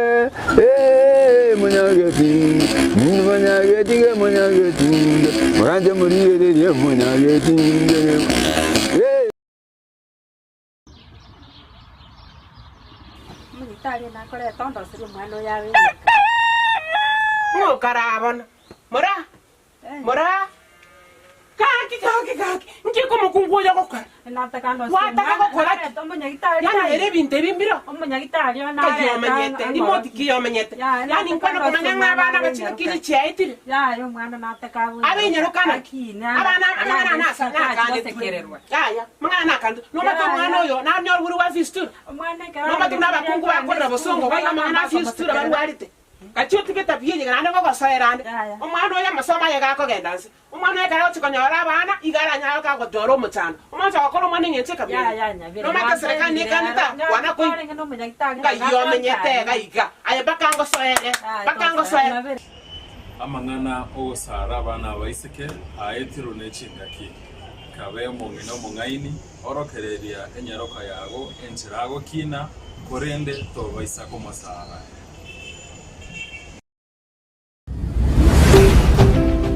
eh, monyagetinge monyagetinge monyagetinge moranche morigererie monyagetinge eh. Mokarabona, mora, mora, gaki, gaki, gaki, nki omokungu oyo agokora? Gwataka gokora ki? Yaani ere ebinto ebi mbiro? Nkai omenyete, rimoti ki omenyete? Yaani nkwana komanya ng'a abana bachire kiri chiaetire? Abenyaroka naki? Abana amang'ana aya nasa nakanetwe. Yaya, amang'ana nakanetwe. Nomanyete omwana oyo nanyore buna bwa fistula? Nomanyete buna abakungu bakorera bosongo baiga amang'ana a fistula barwarete? Gachia otige etabia eye naende ngogosoera ande. Omwana oyo amasomo aye gakogenda nse. Omwana oyo ekero agochia konyora abana, iga aranyare kagonyora omochando. Omonto ogokora omwana eng'encho ekabira eye. Nomanyete eserekari nekanete aa, kwana koigwa. Ngai omenyete iga iga, aye mpaka ngosoere, mpaka ngosoere. Amang'ana 'ogosara abana abaiseke aetirwe ne chingaki. Kabe omong'ina omong'aini, orokereria enyaroka yago enchera agokina, korende tobaisa komosara.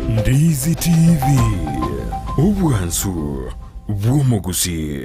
Ndizi TV, obwansu bw'omogusii.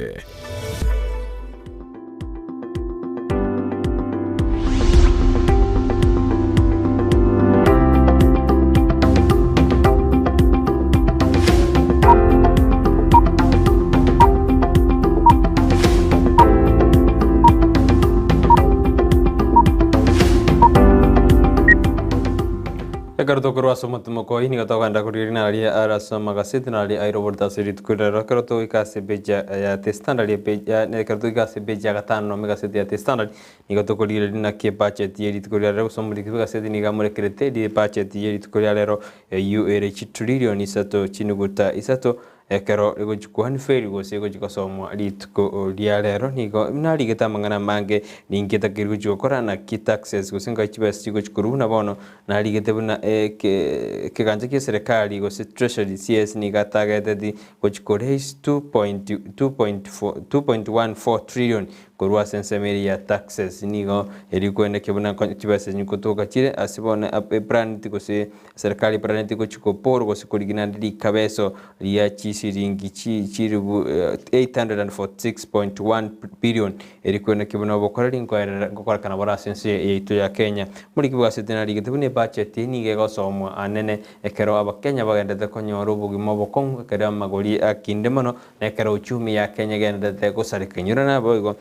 Ekero tokorwa ase omotimoko oyio nigo tokogenda korigereria naria are ase amagaseti naria airoborete ase rituko riria rero ekero togoika ase epeji ya The Standard epeji ya ekero togoika ase epeji ya gatano nomo egaseti ya The Standard nigo tokorigereria naki ebudget ye rituko ria rero gose omoriki bw'egaseti nigo amorekerete ebudget ye rituko ria rero eyio ere chitrillion isato chinuguta isato Ekero egochia koaniferi gose egochia gosomwa rituko ria rero nigo narigete amang'ana amange ninki etakeire gochia gokora naki taxes gose nkai chibesa chigochia korwa buna bono narigete buna eke ekegancha kia eserekari gose treasury CS nigo atageteti gochia ko raise 2.2.4 2.14 trillion. Korwa ase ensemo eria ya taxes nigo eri koenekia buna chibesa echi nkotoka chire ase bono eplaneti gose serikali eplaneti gochi koborwa gose korigia naende rikabeso ria chisiringi chi chiribu 846.1 billion eri koenekia buna obokoreri nkoerera nkokorekana bore ase ense yaito ya Kenya. Omoriki bw'egaseti narigete buna ebudget nigo egosomwa anene ekero abakenya bagenderete konyora obogima obokong'u ekero amagori akinde mono Na ekero uchumi ya Kenya egenderete gosareka, inyora naboigo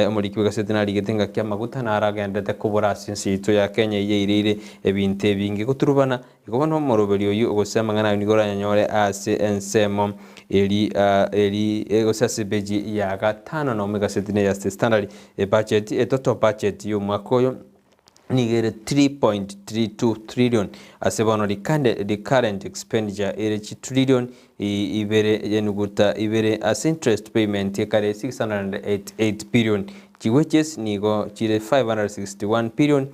omoriki bw'egaseti narigete ngaki amaguta naro agenderete kobora ase ense yaito ya Kenya eyio yaireire ebinto ebinge goturubana. Igo bono omoroberi oyio gose amang'ana ayio nigo oranyanyore ase ensemo eri eri gose ase epeji ya gatano nomo egaseti neya The Standard. Ebudget, etotal budget y'omwaka oyo nigo ere 3.32 trillion ase bono recurrent expenditure ere chitrillion ibere enuguta ibere ase interest payment ekare 688 billion chiwages nigo chire 561 billion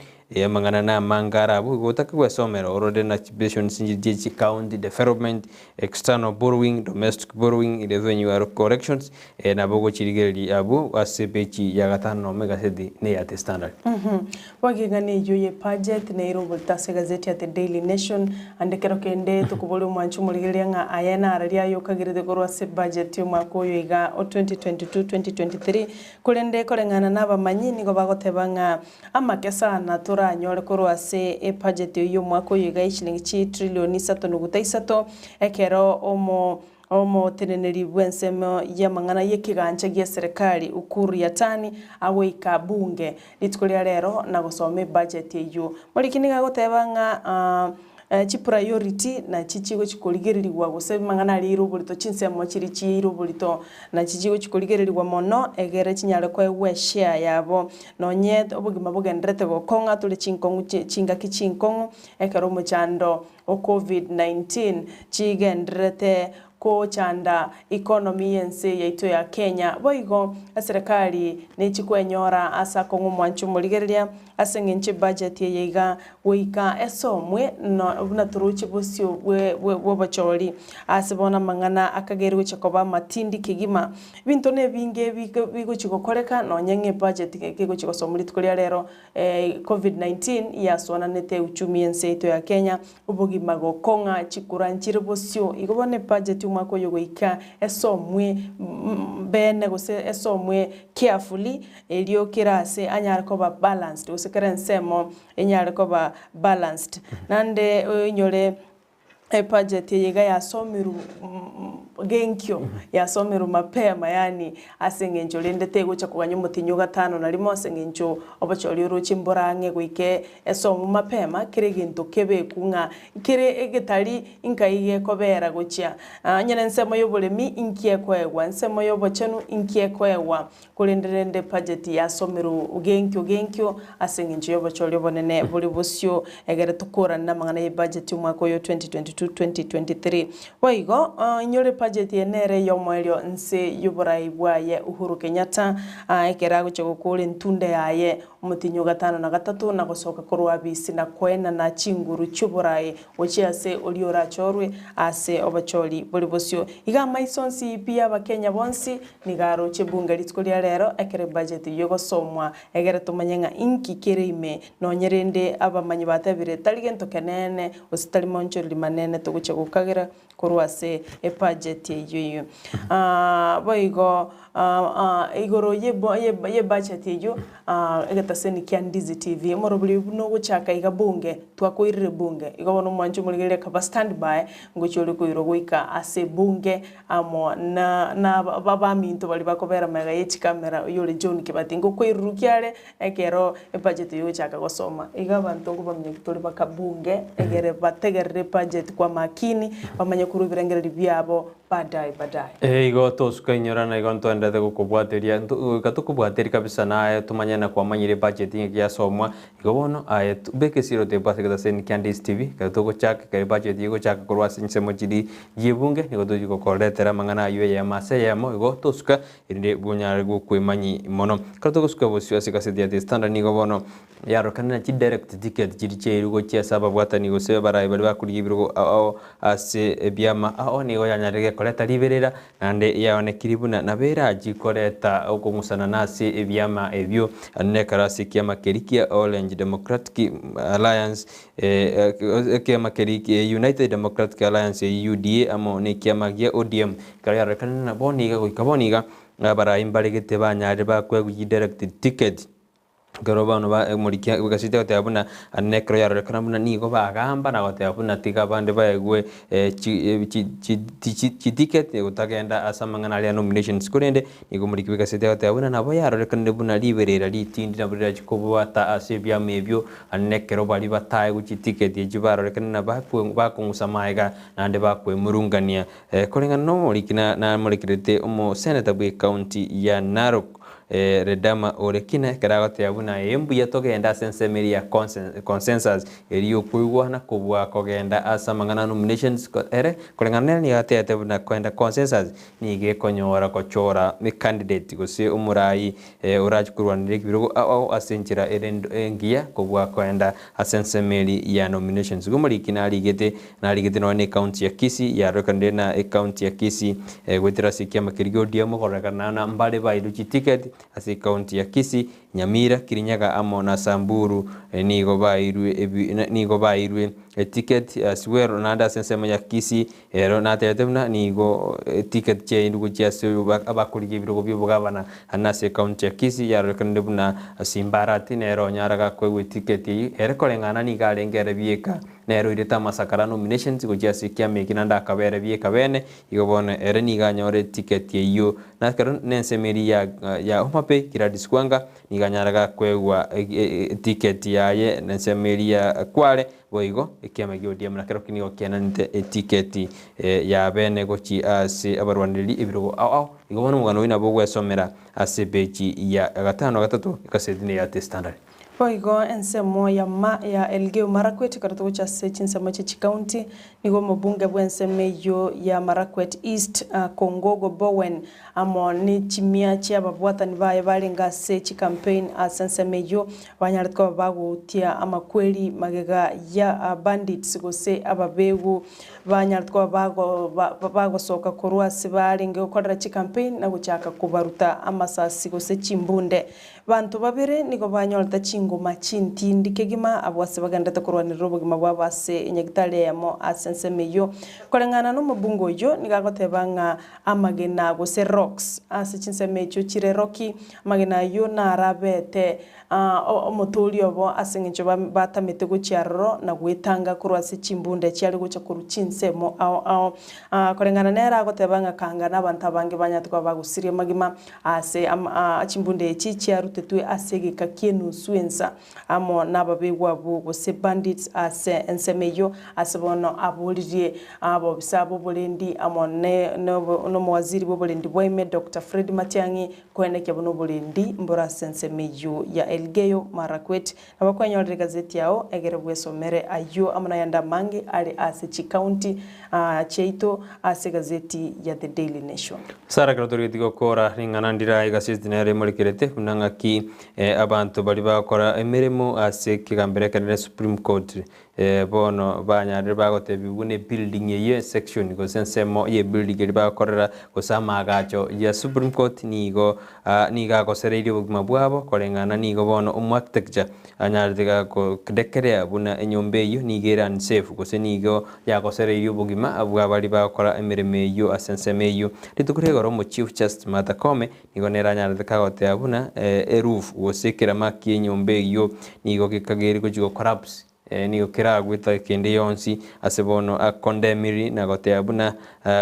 amang'ana na amange are abwo igo otake gwesomera orore na chipensions chie chicounty development external borrowing domestic borrowing revenue corrections Nabo ogochirigereria abwo ase epeji ya gatano nomo egaseti neya The Standard. Boigo eng'ana eyio ye budget neire oborito ase egazeti ya The Daily Nation, ande kero kende tokoboria omwanchi omorigereria ng'a aya nararia aye okagerete korwa ase budget y'omwaka oyo iga o 2022-2023, korende koreng'ana na abamanyi nigo bagoteba ng'a amake sana toranyore korwa ase ebudget eyio y'omwaka oyo iga y'eshilingi chitrillion isato nuguta isato, ekero omo Omoteneneri bw'ensemo y'amang'ana y'ekegancha gi'eserekari Ukur Yatani agoika bunge rituko ria rero na gosoma ebudget eyio. Moriki nigo agoteba ng'a chipriority nachi chigochi korigererigwa gose amang'ana aria aire oborito chinsemo chiria chiaire oborito nachi chigochi korigererigwa mono egere chinyare koegwa eshare yabo nonye obogima bogendererete gokong'a tore chinkong'u chingaki chinkong'u ekero omochando o Covid-19 chigendererete gochanda economy y'ense yaito ya Kenya. Boigo eserekari nechikwenyora ase akong'u omwancho omorigereria ase eng'encho ebudget eye iga goika esomwe no buna toroche bosio bwe bwobochori ase bono amang'ana akageire gochia koba amatindi kegima. Ebinto nebinge bigochia gokoreka nonye ng'a ebudget kegochia gosomwa rituko ria rero Covid-19 yasoananete uchumi y'ense yaito ya Kenya, obogima gokong'a, chikura nchire bosio. Igo bono ebudget omwaka oyo goika esomwe bene gose esomwe carefully erio kera ase anyare koba balanced gose kera ensemo enyare koba balanced. Naende oinyore Ebudget eye iga yasomirwe genkio, yasomirwe mapema yaani ase eng'encho rende tegocha koganya omotienyi o gatano na rimo ase eng'encho obochori oroche mbore ang'e goika esomwe mapema kera egento kebekwe ng'a kere egetari nkai gekobera gochia. Onye na ensemo ya oboremi inki ekoegwa, ensemo ya obochenu inki ekoegwa, Korende rende ebudget yasomerwe genkio genkio ase eng'encho y'obochori obonene bore bosio egere tokorane namang'ana y'ebudget y'omwaka oyo 2022-2023. Boigo inyore ebudget eye nere ey'omoerio nse y'oborai bwaye Uhuru Kenyatta ekero agochia gokora entunda yaye omotienyi o gatano na gatato na gosoka korwa abisi na koenana chinguru chi'oborai Gochia ase oria orachorwe ase obochori bore bosio. Iga amaiso onsi pi y'Abakenya bonsi nigo aroche ebunge rituko ria rero ekero ebudget eyio egosomwa egere tomanye ng'a inki kere ime nonye rende abamanyi batebire tari gento keneene gose tari maonchoreri manene togochia gokagera korwa ase ebudget eyio eyio. Boigo igoro y'ebudget eyio Egetaseni kia Ndizi TV, omorobori buna ogochaka iga bunge, twakoirire bunge, igo bono omwanche omorigereria akaba stand by, ngochia ore koirwa goika ase bunge amo na na abaminto baria bakobera magega ye chikamera, oyio ore John Kibati, ngokoirurukia are ekero ebudget eyio ogochaka gosoma. Iga abanto nkobamanya tore baka bunge, egere bategerere ebudget kwa makini, bamanye korwa ebirengererio biabo Baadaye baadaye. Ee, igo tosuka inyora na igo ntoenderete gokobwateria, nto goika tokobwaterie kabisa na aye tomanye na kwamanyire ebudget ng'aki yasomwa, igo bono aye to beka esiro tebwa ase egetaseni kia Ndizi TV, ekero togochaka ekero ebudget egochaka korwa ase chinsemo chiria chiebunge, nigo tochi gokoretera amang'ana aywo eyemo ase eyemo, igo tosuka erinde bonyare gokoemanyi mono. Ekero togosuka bosio ase egaseti ya The Standard nigo bono Yarokana na chidirect ticket chiria chiairwe gochia ase ababwatani gose abarai baria bakorigia ebirogo ao ase ebiama ao nigo yanyarire. ekoreta riberera naende yaonekiri buna nabo erachi koreta okong'usana na ase ebiama ebio nekero ase ekiama keria kia Orange Democratic Alliance ekiama keria kia United Democratic Alliance eyio UDA amo na ekiama gia ODM ekero yarorekanire na bono iga goika bono iga abarai mbaregete banyarire bakoegwa chidirect ticket. Ekero bono ba omorikia bw'egaseti agoteba buna ande ekero yarorekana buna nigo bagamba na goteba buna tiga abande baegwe chi chi chi chiticket gotagenda ase amang'ana aria ya nominations korende nigo omoriki bw'egaseti agoteba buna nabo yarorekanire buna riberera ritindi nabo rirachie kobwata ase ebiama ebio ande ekero baria bataegwe chiticket echio barorekanire na bakwe bakong'usa magega naende bakwemurungania. Koreng'ana na omoriki na namorekerete omoseneta bw'ecounty ya Narok Ledama ore kina ekero agoteba buna ee mbuya togende ase ensemo eria ya consensus eria yokoigwana kobua kogenda ase amang'ana a nominations ere koreng'ana nere nigo atebete buna kogenda consensus nigo ekonyora gochora ecandidate gose omorai orache korwanera ebirogo ao ao ase enchera ere engiya kobua kogenda ase ensemo eria ya nominations. Igo omoriki narigete narigete nonya na ecounty ya Kisii yarorekanire na ecounty ya Kisii goetera ase ekiama keria gia ODM kororekana na mbare bairwe chiticket ase ecounty ya Kisii, Nyamira, Kirinyaga amo na Samburu nigo bairwe ebi nigo bairwe eticket as well naende ase ensemo ya Kisii ero natebete buna nigo eticket chiairwe gochia ase abakorigia ebirogo bia obogavana ande ase ecounty ya Kisii yarorekanire buna Simba Arati nere onyara gakoegwa eticket eyio ere koreng'ana nigo arenge ere bieka nere oirete amasakara nominations gochia ase ekiama eki naende akaba ere bieka bene igo bono ere nigo anyore eticket eyio na ekero na ensemo eria ya ya Homa Bay Gladys Wanga nigo anyara gakoegwa eticket yaye na ensemo eria ya Kwale boigo ekiama gia ODM nakerokio nigo kiananete eticket ya bene gochia ase abarwanereri ebirogo ao ao igo bono omogano oyio nabo ogwesomera ase epeji ya gatano gatato egasetini ya The Standard. Boigo ensemo ya ma ya Elgeyo Marakwet ekero togocha ase chinsemo chie chicounty, nigo omobunge bw'ensemo eyio ya Marakwet East, Kongogo Bowen, amo ne chimia chi'ababwatani baye barenge ase chicampaign ase ensemo eyio, banyarete koba bagoutia amakweri magega ya bandits gose ababegu banyarete koba bago bagosoka korwa ase barenge gokorera chicampaign na gochaka kobaruta amasasi gose chimbunde. Banto babere nigo banyorete chingoma chintindi kegima, abwo ase bagenderete korwanerera obogima bwabo ase enyagitari eyemo ase ensemo eyio. Koreng'ana nomobunge oyio nigo agoteba ng'a amagena gose rocks ase chinsemo echio chire rocky, amagena ayio narabete omotoori obo ase eng'encho batamete gochia aroro na gwetanga korwa ase chimbunde chiare gocha korwa chinsemo ao ao. Koreng'ana nere agoteba ng'a kanga nabanto abange banyarete koba bagosiria amagima Ase chimbunde echi chiarutetwe ase egeka ki'enusu ensa, amo nababegwa abwo gose bandits ase ensemo eyio, ase bono aboririe abobisa b'oborendi amo nomowaziri bw'oborendi bwaime Doctor Fred Matiang'i koenekia buna oborendi mbore ase ensemo eyio ya Elgeyo Marakwet. Nabo kwenyorera egazeti yao egere bwesomere ayio amo nayande amange are ase chicounty chiaito ase egazeti ya The Daily Nation. Sara ekero torigetie gokora ring'ana ndire egaseti nere emorekerete buna ng'aki abanto baria bagokora emeremo ase ekegambero ekenene Supreme Court bono banyarire bagotebigwa buna ebuilding eyio esection gose ensemo ye ebuilding eria bagokorera gose amaagacho ya Supreme Court nigo nigo agosereirie obogima bwabo koreng'ana nigo bono omoarchitecture anyarete gakodekerea buna enyomba eyio nigo ere unsafe gose nigo yagosereirie obogima bwa baria bagokora emeremo eyio ase ensemo eyio. Rituko ria igoro omo Chief Justice Martha Koome nigo nere anyarete kagoteba buna eroof gose ekerama kia enyomba eyio nigo gekageire gochia go collapse nigo keragwe etageka ende yonsi ase bono akondemiri na goteba buna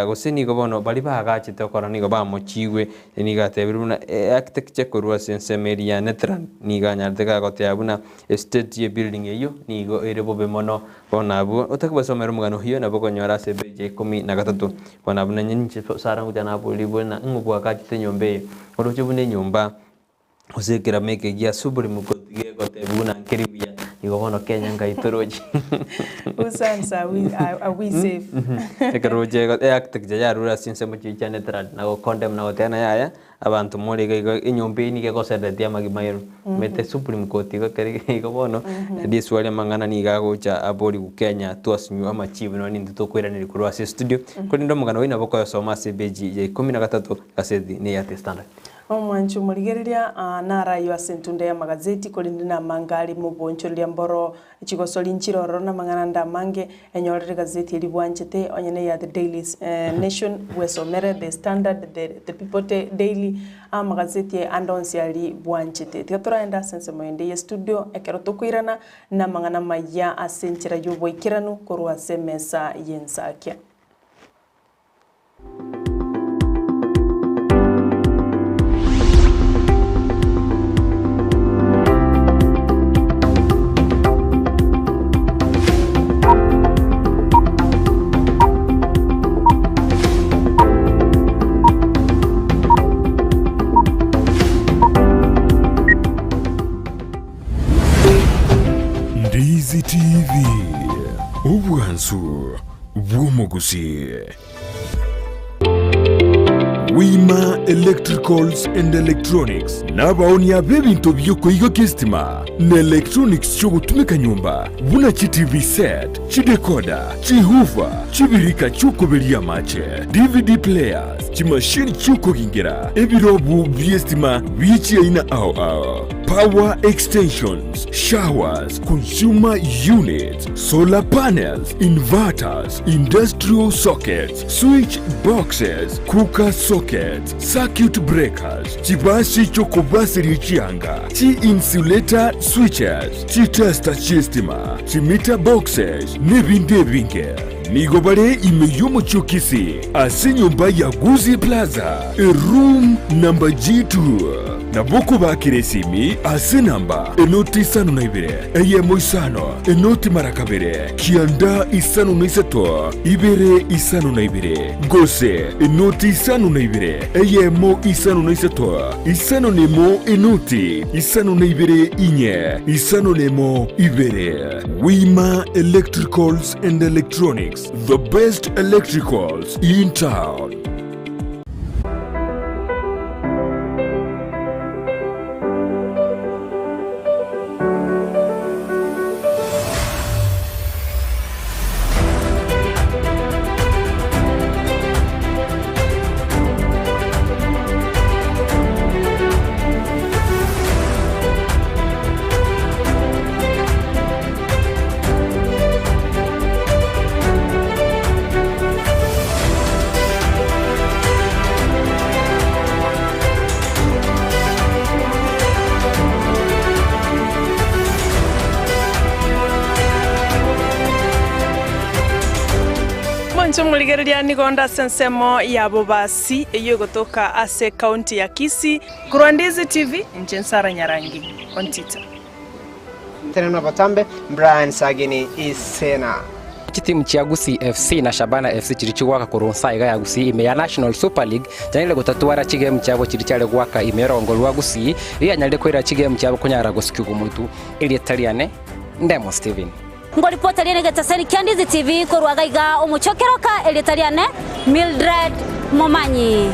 gose nigo bono baria baagachete okora nigo bamochigwe nigo atebire buna architecture korwa ase ensemo eria ya Netherland nigo anyarete kagoteba buna estate ye building eyio nigo ere bobe mono bono abwo otakobasomera omogano oyio nabo okonyora ase epeji ya ikomi na gatato bono abwo nonye ninche Sarah ngocha naborigwe ng'a ng'o bwagachete enyomba eye oroche buna enyomba Gose ekerama eke gia Supreme Court gegotebiwa buna nkeri buya. Igo bono Kenya ngai torochi. Whose hands are we, are, are we safe? Ekero roche igo earchitecture yarure ase chinsemo chiria chia Netherlands na gocondemn na goteba ng'a yaya abanto more iga iga enyomba eye nigo egosenderetia amagima aino. Omanyete supreme court igo ekero iga igo bono, riswali amang'ana nigo agocha aborigwe Kenya twasinywa amachibu nonye nintwe tokoiraneria korwa ase estudio. Korende omogano oyio nabo okoyosoma ase epeji ya ikomi na gatato gaseti neya The Standard. Omwanchi omorigereria, narayio ase entunda y'amagazeti, korende namange are moboonchoreria mboro chigosori nchire ororo namang'ana ande amange, enyorere egazeti eria bwanchete, onye neya The Daily Nation, bwesomere, The Standard, The The People Daily, amagazeti ande onsi aria bwanchete. Tiga toraende ase ensemo ende y'estudio ekero tokoirana namang'ana amaya ase enchera y'oboikeranu korwa ase emesa y'ensakia. Ndizi TV, obwansu bw'omogusii. Wima Electricals and Electronics nabaonia b'ebinto bi'okoigokia esitima na electronics chi'ogotumeka nyomba buna chi TV set, chidecoder, chihoofer, chibirika chi'okoberia amache, DVD players, chimashini chi'okogingera, ebirobu bi'esitima bie chiaina ao ao, power extensions, showers, consumer units, solar panels, inverters, industrial sockets, switch boxes, cooker sockets, circuit breakers, chibasi chi'okobaseria chianga, chi-insulator switches, chitester chi'estima, chimeter boxes, nebinde ebinge. Nigo bare ime y'omochie o Kisii ase enyomba ya Gusii Plaza, eroom number G2. Nabo okobakera esimi ase enamba enoti isano na ibere, eyemo isano, enoti mara kabere, kianda isano na isato, ibere isano na ibere, gose enoti isano na ibere, eyemo isano na isato, isano na emo enoti isano na ibere inye, isano na emo ibere. Wima Electricals and Electronics, the best electricals in town. Mwanche omorigereria nigo onde ase ensemo ya Bobasi eyio egotoka ase ekaunti ya Kisii. Korwa Ndizi TV, inche Nsara Nyarangi, Ontita. Tenena botambe, Brian Sagini Isena. Chitimu chia Gusii FC na Shabana FC chiria chigoaka korwa nsa iga ya Gusii ime ya National Super League chianyarire gotatwara chigemu chiabo chiria chiare goaka ime y'orongo rwa Gusii rianyarire koira chigemu chiabo konyara gosikigwa motu. Erieta riane Ndemo Stephen. Ngoripota riane egetasani kia Ndizi TV korwa gaiga omochie o Keroka erieta riane Mildred Momanyi.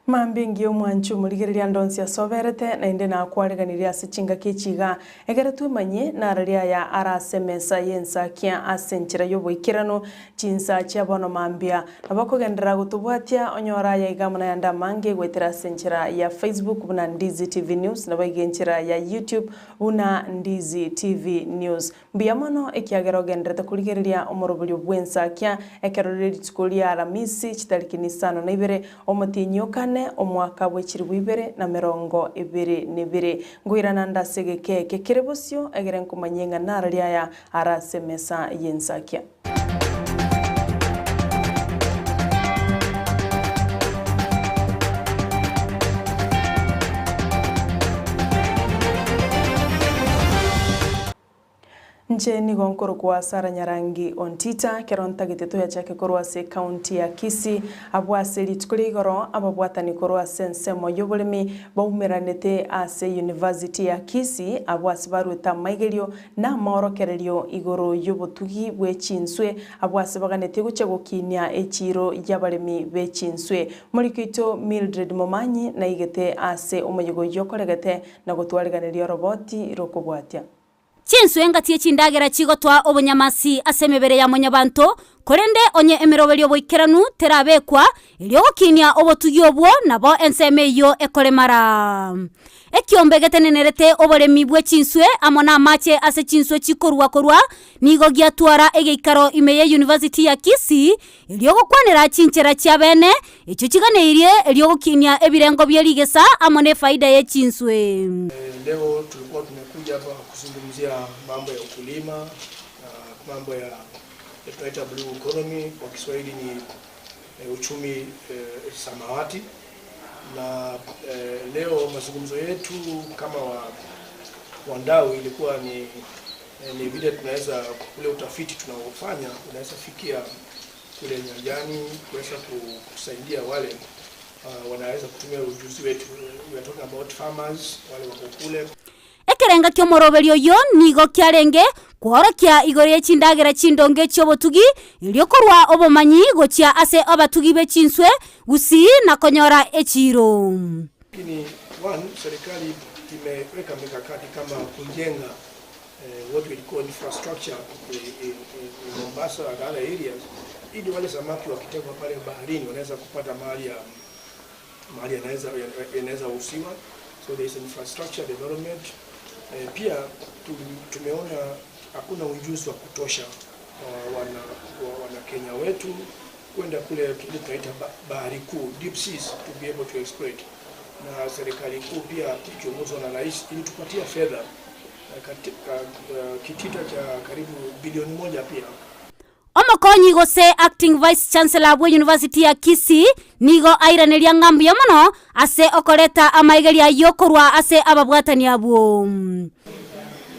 Mambia engiya omwanchi omorigereria ande onsi ase oberete, naende nakwareganirie ase chingaki echi iga, ekero twemanyie narari aya are ase emesa y'ensakia ase enchera y'oboikeranu, chinsa chia bono mambia. Nabo okogenderera gotobwatia onyore aya iga amo nayande amange goetera ase enchera ya Facebook buna Ndizi TV News, naboigo enchera ya YouTube buna Ndizi TV News. Mbuya mono ekiagera ogendererete korigereria omoroberio bw'ensakia ekero rire rituko ria Alamisi chitariki nisano na ibere, omotienyi o kane, omwaka bwe chilifu ibere na merongo ebere na ebere. Nkoirana nde ase egeka eke kere bosio, egere nkomanyie ng'a narari aya are ase emesa y'ensakia. Inche nigo nkorokwa Sarah Nyarangi Ontita, ekero ntagete toyachake korwa ase ecounty ya Kisii, abwo ase rituko ria igoro ababwatani korwa ase ensemo y'oboremi baumeranete ase University ya Kisii abwo ase baruete amaigerio na amaorokererio igoro y'obotugi bwe chinswe abwo ase baganetie gochia gokinia echiiro y'abaremi be chinswe. Moriki oito Mildred Momanyi naigete ase omoyega oyio okoregete na gotwariganeria oroboti rokobwatia. Chinswe engati ye chindagera chigotoa obonyamasi ase emebere ya mwanyabanto, korende onye emeroberio y'oboikeranu terabekwa, erio ogokinia obotugi obwo nabo ensemo eyio ekoremara. Ekiombe getenenerete oboremi bwe chinswe amo namache ase chinswe chikorua korwa nigo giatwara egeikaro ime ye University ya Kisii erio gokwanera chinchera chia bene echio chiganeirie erio gokinia ebirengo bie rigesa amo nefaida ye chinswe. Leo tulikuwa tumekuja hapa kuzungumzia mambo ya ukulima na mambo ya tunaita blue economy, kwa Kiswahili ni uchumi samawati. Na leo mazungumzo yetu kama wandau ilikuwa ni vile tunaweza ule utafiti tunaofanya unaweza fikia kule nyanjani kuweza kusaidia wale wanaweza kutumia ujuzi wetu. We are talking about farmers wale wako kule. Ekerenga ki'omoroberio oyio nigo kiarenge kworokia igoro ye chindagera chindonge chi'obotugi, erio korua obomanyi gochia ase abatugi be chinswe gusii na konyora echiiro. Lakini one, serikali imeweka mikakati kama kujenga what we call infrastructure in Mombasa and other areas, ili wale samaki wakitekwa pale baharini wanaweza kupata mahali ya mahali yanaweza usiwa. So there is infrastructure development. Pia tumeona hakuna ujuzi wa kutosha wana Kenya wetu kwenda kule kile tunaita bahari kuu, deep seas, to be able to exploit. Na serikali kuu pia ikiongozwa na rais ilitupatia fedha kitita cha karibu bilioni 1 pia. Omokonyi gose acting vice chancellor bwe University ya Kisii nigo airaneria ng'a mbuya mono ase okoreta amaigerio ayio korwa ase ababwatani abwo.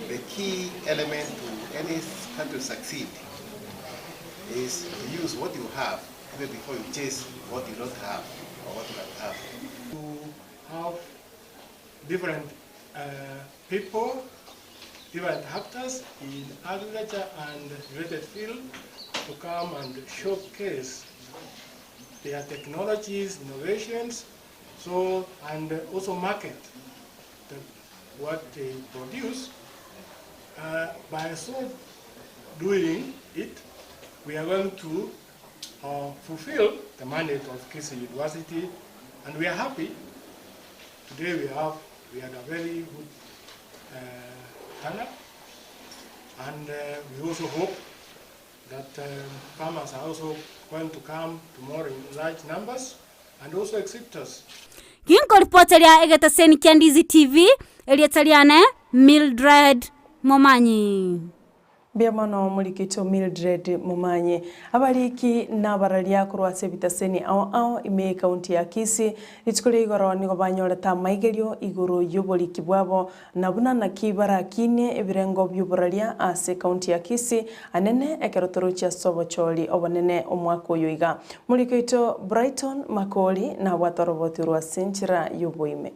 The key element to any country to succeed is to use what you have even before you chase what you don't have or what you can have. To have different people, different actors in agriculture and related field to come and showcase their technologies, innovations, and also market what they produce. By so doing it, we are going to fulfill the mandate of Kisii University, and we are happy. Today we had a very good turnout, and we also hope that farmers are also going to come tomorrow in large numbers and also exhibitors. Ginkoripoteria egetaseni kia Ndizi TV, Elietaliane Mildred Momanyi. Mbuya mono morikito Mildred Momanyi. Abariki n'abararia korwa ase ebitaseni ao ao ime ekaunti ya Kisii rituko ria igoro nigo banyorete amaigerio igoro y'oboriki bwabo na buna naki barakinie ebirengo by'oboraria ase ekaunti ya Kisii anene ekero torochia ase obochori obonene omwaka oyo iga. Morikito Brighton Makori nabwate oroboti rwa ase enchera y'oboime.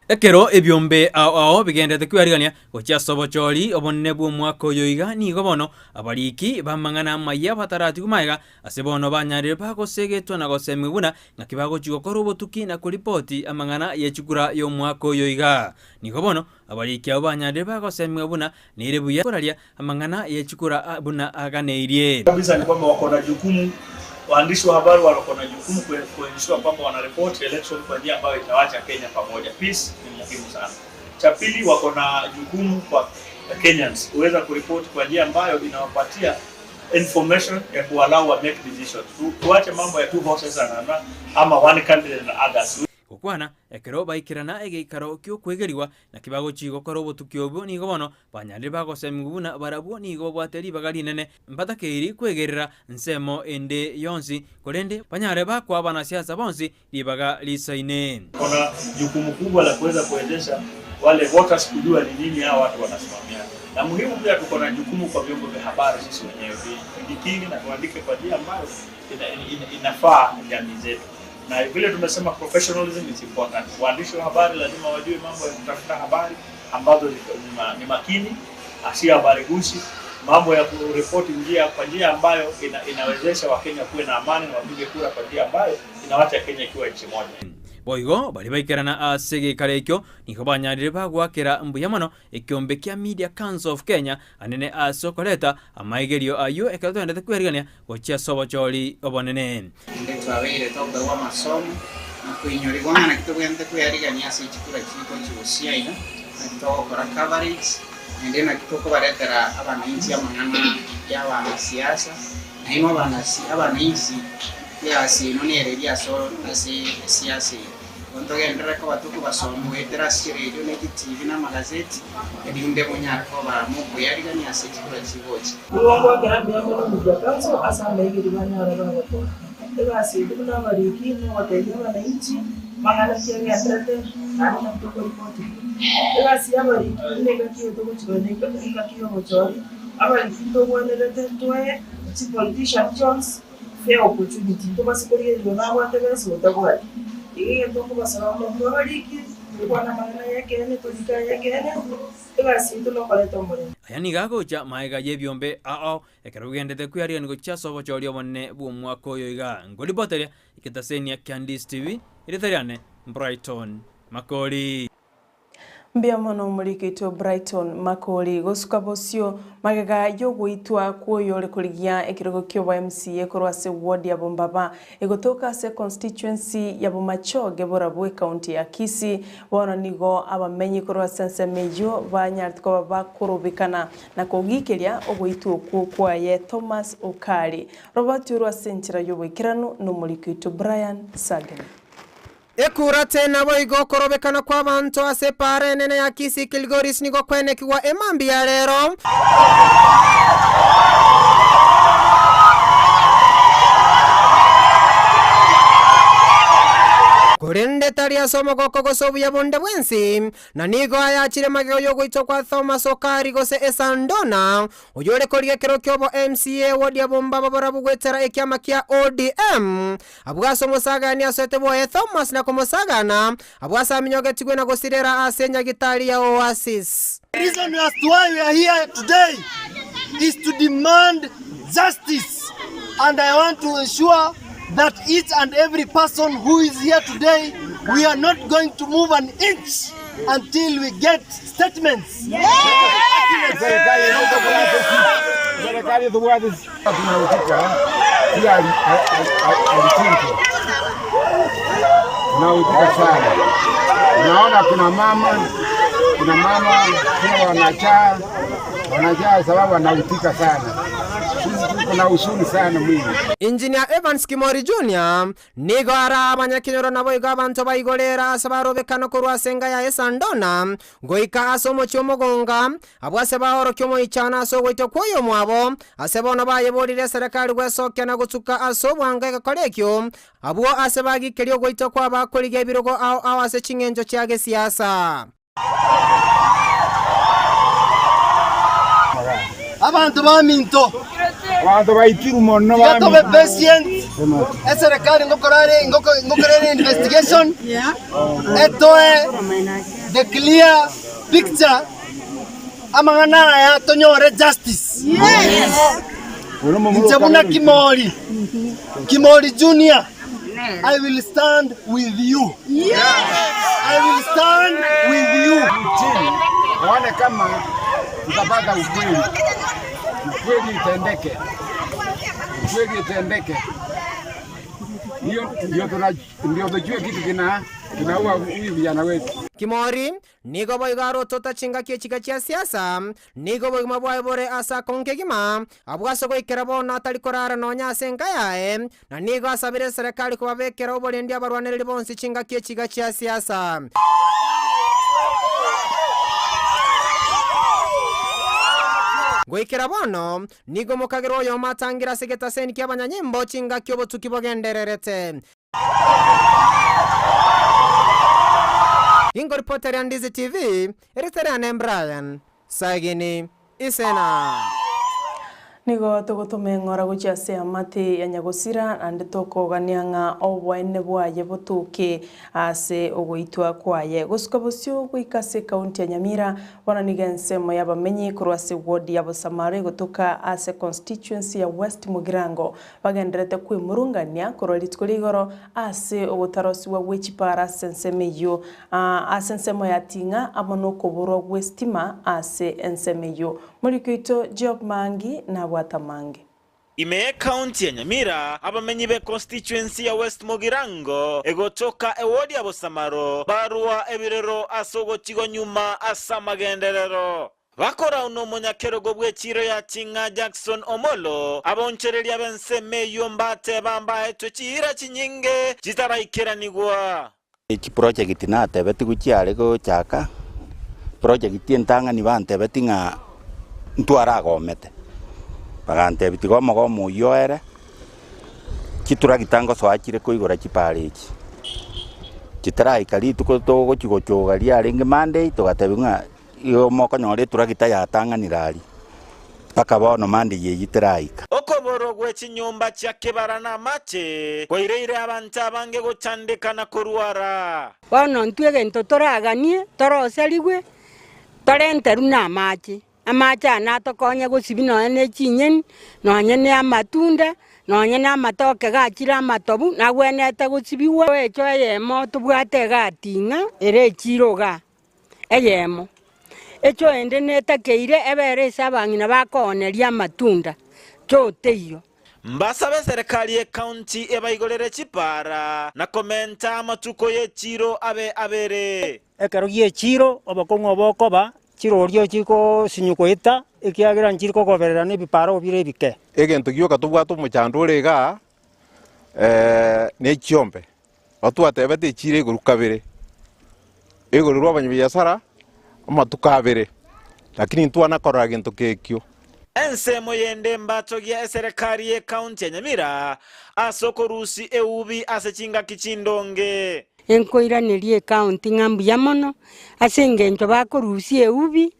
Ekero ebiombe ao ao bigenderete kwearigania gochia ase obochori obonene bw'omwaka oyo iga, nigo bono abariki b'amang'ana amaya bataratigwe magega ase bono banyarire bagosegetwa na gosemigwa buna ng'aki bagochia gokora obotuki na koripoti amang'ana ye chikura y'omwaka oyo iga. Nigo bono abariki abwo banyarire bagosemigwa buna nere buya koraria amang'ana ye chikura buna aganeirie. Kabisa ni kwamba wako na jukumu, waandishi wa habari wako na jukumu ku ensure kwamba wanaripoti election kwa njia ambayo itawacha Kenya pamoja. Peace ni muhimu sana. Cha pili, wako na jukumu kwa Kenyans kuweza kuripoti kwa njia ambayo inawapatia information ya kuallow wa make decisions. Tuache mambo ya two horses and another, ama one candidate and others. Gokwana ekero baikerana egeikaro gi'okwegerigwa, naki bagochia gokora obotuki obwo, nigo bono banyarire bagosemigwa buna barabwo nigo babwate ribaga rinene, mbatakeiri kwegerera nsemo ende yonsi, korende banyare bakoa abanasiasa bonsi ribaga risaine. Kuna jukumu kubwa la kuweza kuwezesha wale voters kujua ni nini hao watu wanasimamia, na muhimu pia tuko na jukumu kwa vyombo vya habari sisi wenyewe tujikinge na tuandike kwa njia ambayo ina, ina, inafaa jamii zetu na vile tumesema professionalism is important. Waandishi wa habari lazima wajue mambo ya kutafuta habari ambazo ni makini, si habari gushi, mambo ya kuripoti njia kwa njia ambayo ina, inawezesha Wakenya kuwe na amani na wapige kura kwa njia ambayo inawacha Kenya ikiwa nchi moja. Boigo baria baikerana ase egeikaro ekio nigo banyarire bagoakera mbuya mono ekiombe kia Media Council of Kenya anene ase okoreta amaigerio ayio ekero toendete kwerigania gochia ase obochori obonene. Naende twabeire tokoegwa amasomo na koinyorigwa ng'a naki tobwenerete kwearigania ase chikura chiaito chigosio aiga, naki togokora coverage, naende naki tokobaretera abananchi amang'ana ya abanasiasa, nainwe abanasi abananchi egasi yaino nere eria ase ase esiasa eye. Bono togenderere koba tokobasomia goetera ase chiredio ne chitibi na amagazeti, erinde monyare koba mokoyarigania ase chikura chigocha. Nigo ngoakera mbuya mono Media Council ase amaegeri banyare bagotoa. Egasi yaito buna abariki nogotebia abananchi mang'ana ki agenderete naende naki tokoripoti buya. Egasi ya abariki buna engaki eye togochigenda engaki ya obochori, abariki ntogwenerete toe chipolitician chionsi fair opportunity ntobase korigereria nabwate besa otabwati. Iga egento nkobasaba ng'a intwe abariki tokwane amang'ana ya ekeene torike aya ekeene. Egasi yaito nokoreta omorembe. Aya nigo agocha magega y'ebiombe ao ekero bigendete kwearigania gochia ase obochori obonene bw'omwaka oyo iga. Nkoripoteria egetasenia kia Ndisi TV, erieta riane Brighton Makori. Mbuya mono omoriki oito Brighton Makori gosuka bosio magega y'ogoitwa kw'oyore korigia ekerogo ki'obo MCA korwa ase ward ya Bombaba Egotoka ase constituency ya Bomachoge Borabu ecounty ya Kisii, bono nigo abamenyi korwa ase ensemo eyio banyarete koba bakorobekana na kogikeria ogoitwa okwo kwaye Thomas Okari. Robert orwe ase enchera y'oboikeranu nomoriki oito Brian Sagini. Ekurate naboigo okorobekana kw'abanto ase epaara enene ya Kisii Kilgoris nigo kwenekigwa emambia ya rero. Korende tari ase omogoko gose obuya bonde bwensi, na nigo ayachire magega y'ogoitwa kwa Thomas Okari gose Esandona, Oyore korigia ekero ki'obo MCA ward ya Bombaba barabwo goetera ekiama kia ODM. Abwo ase omosagani asoete bwoye Thomas na komosagana, abwo ase aminyogetigwe na gosirera ase enyagitari ya Oasis. The reason as to why we are here today is to demand justice and I want to ensure that each and every person who is here today we are not going to move an inch until we get statements. Serikali tunahusika pia alichinjwa, tunahusika sana. Naona kuna mama kuna mama pia wanachaa wanachaa sababu wanahutika sana. Sisi tuko na huzuni sana mwingi. Engineer Evans Kimori Junior Nigo ara abanyakenyoro naboigo abanto baigorera ase barobekano korwa ase enga ya Esandona goika ase omochie omogonga, abwo ase baorokia omoichano ase ogoitwa kw'oyomwabo, ase bono bayeborire eserekari gwesokia na gosuka ase obwango egekora ekio, abwo ase bagikeria ogoitwa kw'abakorigia ebirogo ao ao ase ching'encho chia gesiasa. Abanto baminto, Abanto baitirwe mono tiga tobe baminto. patient, eserekari ngokora ere ngokora ere investigation, etoe. the clear picture amang'ana aya tonyore justice. Inche buna Kimori, Kimori Junior, I will stand with you. I will stand with you. Chini waone kama tutapata ukweli, ukweli itendeke, ukweli itendeke. Hiyo ndio tuna ndio tujue kitu kina kinaua huyu vijana wetu. Kimori nigo boigo arotota chingaki echiga chia siasa, nigo bogima bwaye bore ase akong'u kegima, abwo ase goikera bono atari korara nonya ase enka yaye, na nigo asabire eserekari kobabekera oborendi abarwanereri bonsi chingaki echiga chia siasa. Goikera bono, nigo omokagera oyomo atangire ase egetaseni ki'abanyanyimbo chingaki obotuki bogendererete. Ingoripoteria Ndizi TV, erieta riane Brian Sagini Isena. Nigo togotoma eng'ora gochia ase eamate ya nyagosira, naende tokogania ng'a oboene bwaye botoke ase ogoitwa kwaye. Gosuka bosio goika ase ekaunti ya Nyamira, bono nigo ensemo y'abamenyi korwa ase ward ya Bosamaro egotoka ase constituency ya West Mugirango Bagendererete kwemurungania korwa rituko ria igoro ase ogotarosigwa gwe chipara ase ensemo eyio, ase ensemo ya Ting'a amo nokoborwa gw'esitima ase ensemo eyio. Moriki oito Job Maangi nabwate amange. Ime y'Ekaunti ya Nyamira, abamenyi be constituency ya West Mugirango egotoka ewodi ya Bosamaro barua ebirero ase ogotigwa nyuma ase amagenderero. Bakorau nomonyakerogo bw'echiiro ya Ching'a Jackson Omolo, abaonchoreria b'ensemo eyio mbateba mbaetwe chiira chinyinge chitaraikeranigwa. Chiprojekti natebetigwe chiare gochaka, project entang'ani bantebetie ng'a ntwaragomete, bagantebia tiga omogomo oyio oere, chitractor ngosoa chire koigora chipara echi, chitaraika rituko togochi gochoga riarenge Monday, togatebiwa ng'a Igo mokonyora eturagita yatang'anire aria, mpaka bono mambia eyio teraika. Okoborwa gwe chinyomba chia kebara na amache kwaireire abanto abange gochandeka na korwara. Bono intwe egento toraganie, toroserigwe, torenterwe namache. Amache aya natokonye gosibia nonya ne chinyeni, nonya ne amatunda, nonya na amatoke gachire amatobu, nagwenerete gosibigwa. Echo eyemo tobwate egati ng'a ere echiro igaa. eyemo. Echo ende netakeire ebere ase abang'ina bakooneria amatunda, choo teiyo. Mbasabe eserekari y'ecounty ebaigorere chipaara na komenta amatuko y'echiiro abe abere. Ekero gi'echiiro obokong'u obo bokoba, chirorio chigosinywa goeta, ekiagera nchiri kogoberera nebipaaro bire ebike. Egento gioka tobwate omochando ore igaa, ne chiombe. Batwatebete echiira igoro kabere, igoro rw'abanyabiasara amatuko abere, lakini ntwana korora gento kekio. Ensemo yende mbatogia eserekari y'ecounty ya Nyamira ase okorusia eubi ase chingaki chindonge. Nkoiraneria ecounty ng'a mbuya mono ase engencho bakorusia eubi.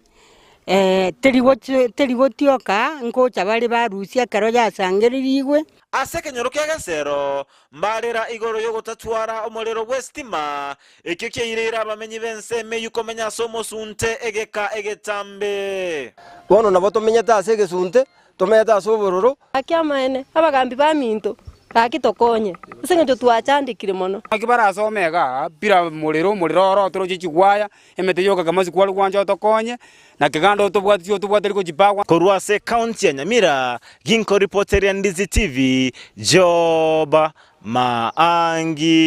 Teri gotioka ngocha bare barusia ekero yasangererigwe. Ase ekenyoro kia Gesero mbarera igoro y'ogotatwara omorero bw'esitima, ekio kiaireire abamenyi b'ensemo eyio komenya ase omosunte egeka egetambe. Bono nabo tomenyete ase egesunte, tomenyete ase obororo. Gaki amaene, abagambi baminto, gaki tokonye, ase engencho twachandekire mono. Naki barasome iga, Pira morero, omorero oro toroche chigwaya, emete yoka kamasi kware gwancha otokonye, na keganda otobwati otobwateri gochipagwa. Korwa ase ekaunti ya Nyamira, ginkoripoteria Ndizi TV, Job Maangi.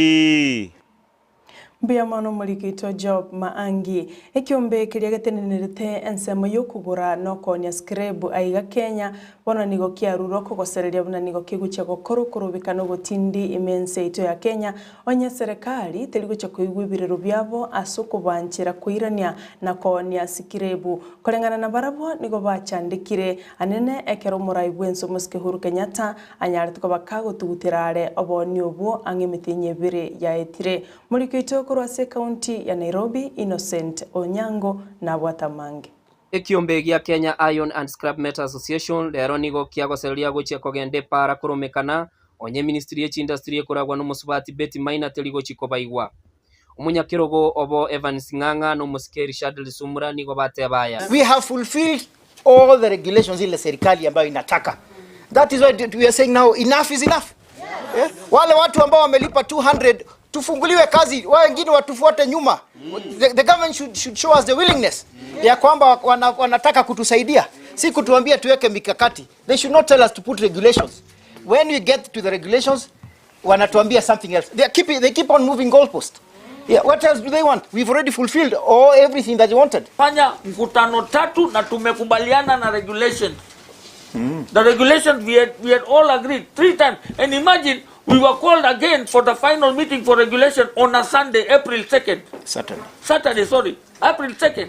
Mbuya mono omoriki oito Job Maangi. Ekiombe keria getenenerete ensemo y'okogora na okoonia scrap aiga Kenya bono nigo kiarure okogosereria buna nigo kegochia gokora okorobeka na obotindi ime ense yaito ya Kenya onye eserekari teri gochia koigwa ebirero biabo ase okobanchera koirania na koonia sikirebu. Koreng'ana na barabwo nigo bachandekire anene ekero omorai bwense omosike Uhuru Kenyatta Anyarete koba kagotugutera are oboonia obwo ang'e emetienyi ebere yaetire. Moriki oito korwa ase ekaunti ya Nairobi, Innocent Onyango nabwate amange. Ekiombe gia Kenya Iron and Scrap Metal Association rero nigo kiagosereria gochia kogenda epaara koromekana onye eministry ye chindustry ekoragwa nomosubati Betty Maina teri gochi kobaigwa. Omonyakerogo obo Evans Ng'ang'a na omosike Richard Lisumura nigo bateba aya. We have fulfilled all the regulations ile serikali ambayo inataka. That is why we are saying now enough is enough. Yeah? Wale watu ambao wamelipa 200 tufunguliwe kazi, wao wengine watufuate nyuma. The government should show us the willingness ya kwamba wanataka kutusaidia, si kutuambia tuweke mikakati. They should not tell us to put regulations. When we get to the regulations, wanatuambia something else. They keep on moving goalposts. Yeah, what else do they want? We've already fulfilled all everything that they wanted. Fanya mkutano tatu na tumekubaliana na regulations. The regulations we had all agreed 3 times. And imagine we were called again for the final meeting for regulation on a Sunday, April 2nd. Saturday. Saturday, sorry. April 2nd.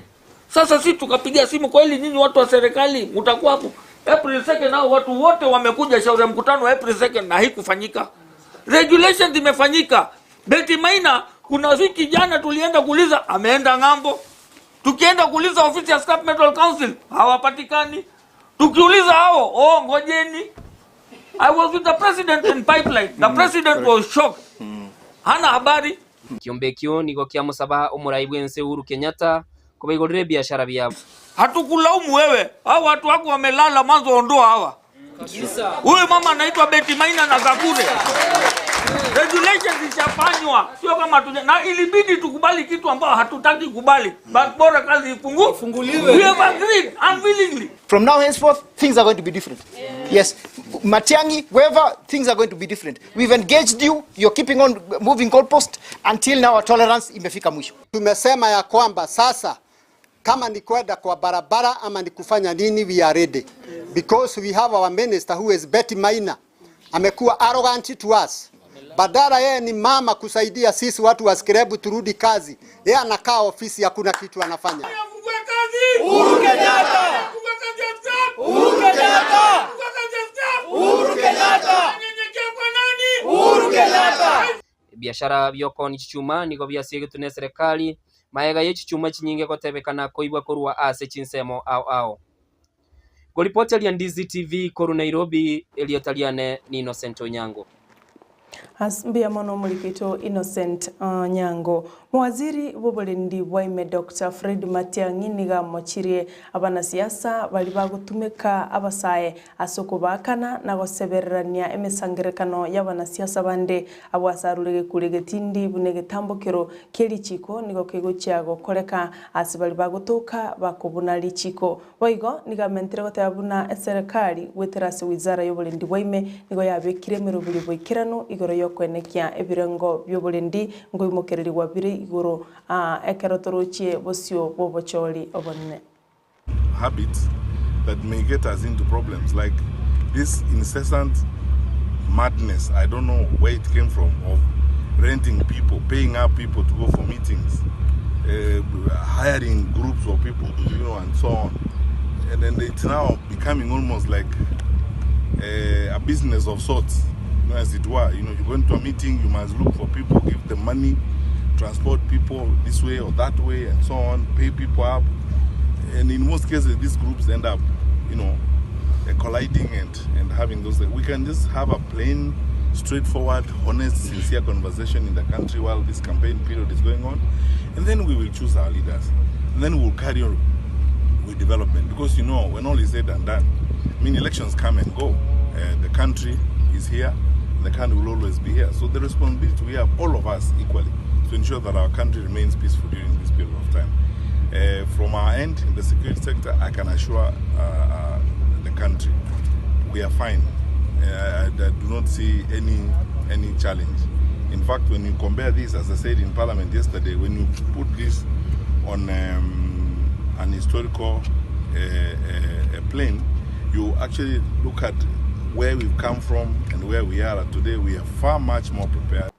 Sasa si tukapiga simu, kweli nyinyi watu wa serikali mtakuwa hapo April 2nd? Hao watu wote wamekuja shauri ya mkutano April 2nd na haikufanyika. Regulations zimefanyika. Betty Maina, kuna wiki jana tulienda kuuliza, ameenda ng'ambo. Tukienda kuuliza ofisi ya Scrap Metal Council, hawapatikani. Tukiuliza hao, oh, ngojeni. I was with the president in pipeline. The president was shocked. Hana habari. Kiombe ekio nigo kiamosaba omorai bw'ense Uhuru Kenyatta kobaigorera ebiashara biabo. Hatukulaumu wewe. Hao watu wako wamelala, mwanzo ondoa hawa. Huyu mama anaitwa Betty Maina na Gakure. Regulations zishafanywa, sio kama tuja, na ilibidi tukubali kitu ambao hatutaki kubali. But bora kazi ifunguliwe. We have agreed unwillingly. From now henceforth, things are going to be different. Yes, Matiang'i, whoever, things are going to be different. We've engaged you, you're keeping on moving goalpost until now our tolerance imefika mwisho. Tumesema ya kwamba sasa kama ni kwenda kwa barabara ama ni kufanya nini, we are ready. Because we have our minister who is Betty Maina. Amekuwa arrogant to us. Badala yeye ni mama kusaidia sisi watu wa scrap turudi kazi. Yeye anakaa ofisi hakuna kitu anafanya. Uhuru Kenyatta! Uhuru Kenyatta! Uhuru Kenyatta! Uhuru Kenyatta! Ebiashara biokoni chichuma nigo biasiegetwe na eserekari maega ye chichuma chinyinge gotebekana koibwa korwa ase chinsemo ao ao. Goripoti ya Ndizi TV koru Nairobi, Eliotaliane ni Innocent Onyango. Mbuya mono omorikito Innocent Onyango. Mwaziri bw'oborendi bwaime Dr. Fred Matiang'i niga mochirie abanasiasa bari bagotumeka abasae ase okobakana na gosebererania emesangerekano y'abanasiasa bande abwasarure gekure getindi buna egetambokero kia richiko nigo kegochia gokoreka ase bari bagotoka bakobuna richiko. Boigo niga mentire goteba buna eserekari gwetera ase wizara y'oborendi bwaime nigo yabekire emeroberi boikeranu igoro y'okwenekia ebirengo by'oborendi ngoimokererigwa bire igoro ekero torochie bosio bw'obochori obonene. Habits that may get us into problems like this incessant madness, I don't know where it came from, of renting people, paying up people to go for meetings, hiring groups of people, and so on. And then it's now becoming almost like a business of sorts, as it were. You go into a meeting, you must look for people, give them money, transport people this way or that way, and so on, pay people up. And in most cases, these groups end up, colliding and having those. We can just have a plain, straightforward, honest, sincere conversation in the country while this campaign period is going on. And then we will choose our leaders. And then we'll carry on with development. Because, when all is said and done, elections come and go. The country is here. The country will always be here. So the responsibility we have, all of us equally, to ensure that our country remains peaceful during this period of time. From our end, in the security sector, I can assure the country we are fine. I do not see any challenge. In fact, when you compare this, as I said in Parliament yesterday, when you put this on an historical plane, you actually look at where we've come from and where we are today. We are far much more prepared.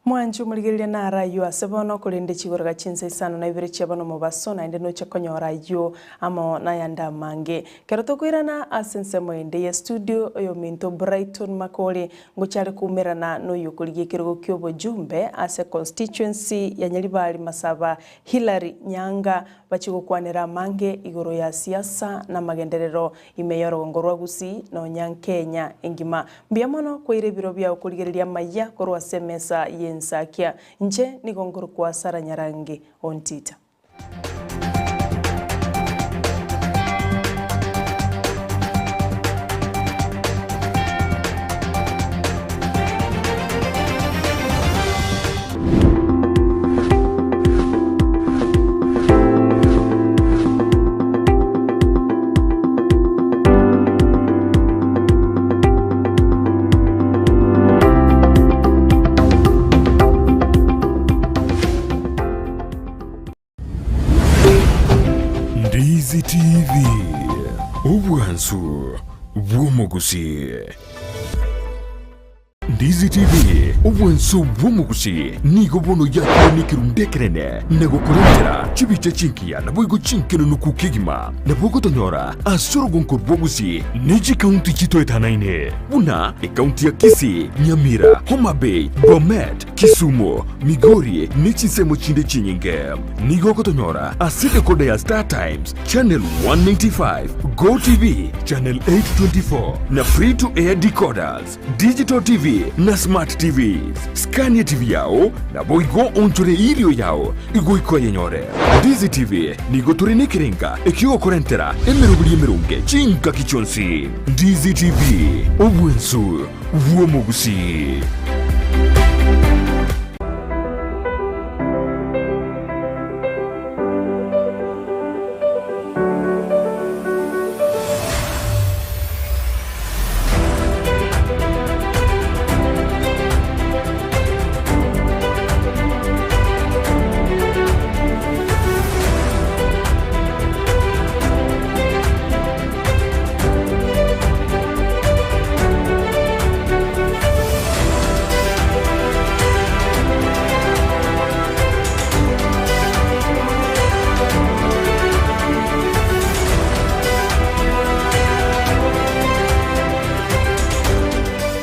Mwanchu murigereria na arayo ase bono korende chigoroga chinsa isano na ibere chia bono mobaso naende noche konyora aywo amo nayanda amange. Kero tokoirana ase ensemo ende ya studio oyo minto Brighton Makore ngochare kumerana noyo korigia ekerogo kia obojumbe ase constituency ya Nyaribari Masaba Hillary Nyanga bachigokwanera amange igoro ya siasa na magenderero ime ya orogongo rwa Gusii nonya Kenya engima. Mbuya mono kwaire ebiro biago korigereria amaya korwa ase emesa ye y'ensakia. Inche nigo nkorokwa Sarah Nyarangi Ontita. Ndizi TV, obwansu bw'omogusii. Ndizi TV, obwansu bw'omogusii nigo bono yakire nekerundu ekenene na gokorentera chibicha chingiya naboigo chinkenenuku kegima. Nabo ogotonyora ase orogonko rw'ogusii ne chikaunti chitoetanaine buna ekaunti ya Kisii, Nyamira, Homa Bay, Bomet, Kisumu, Migori ne chinsemo chinde chinyinge. Nigo ogotonyora ase decoder ya Star Times, Channel 195, Go TV, Channel 824 na Free to Air decoders, Digital TV na Smart TVs. Scania TV yao naboigo onchore irio yao igoika oyenyore. Ndizi TV nigo tore nekerenga ekiogokorentera emeroberi emeronge chingaki chionsi. Ndizi TV, obwensu bw'omogusii.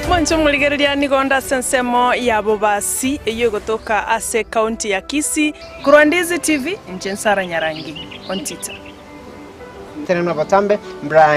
Mwanche omorigereria nigo nde ase ensemo ya Bobasi eyio egotoka ase ekaunti ya Kisii. Korwa Ndizi TV, inche Nsara Nyarangi, Ontita. Tenena botambe, Brian.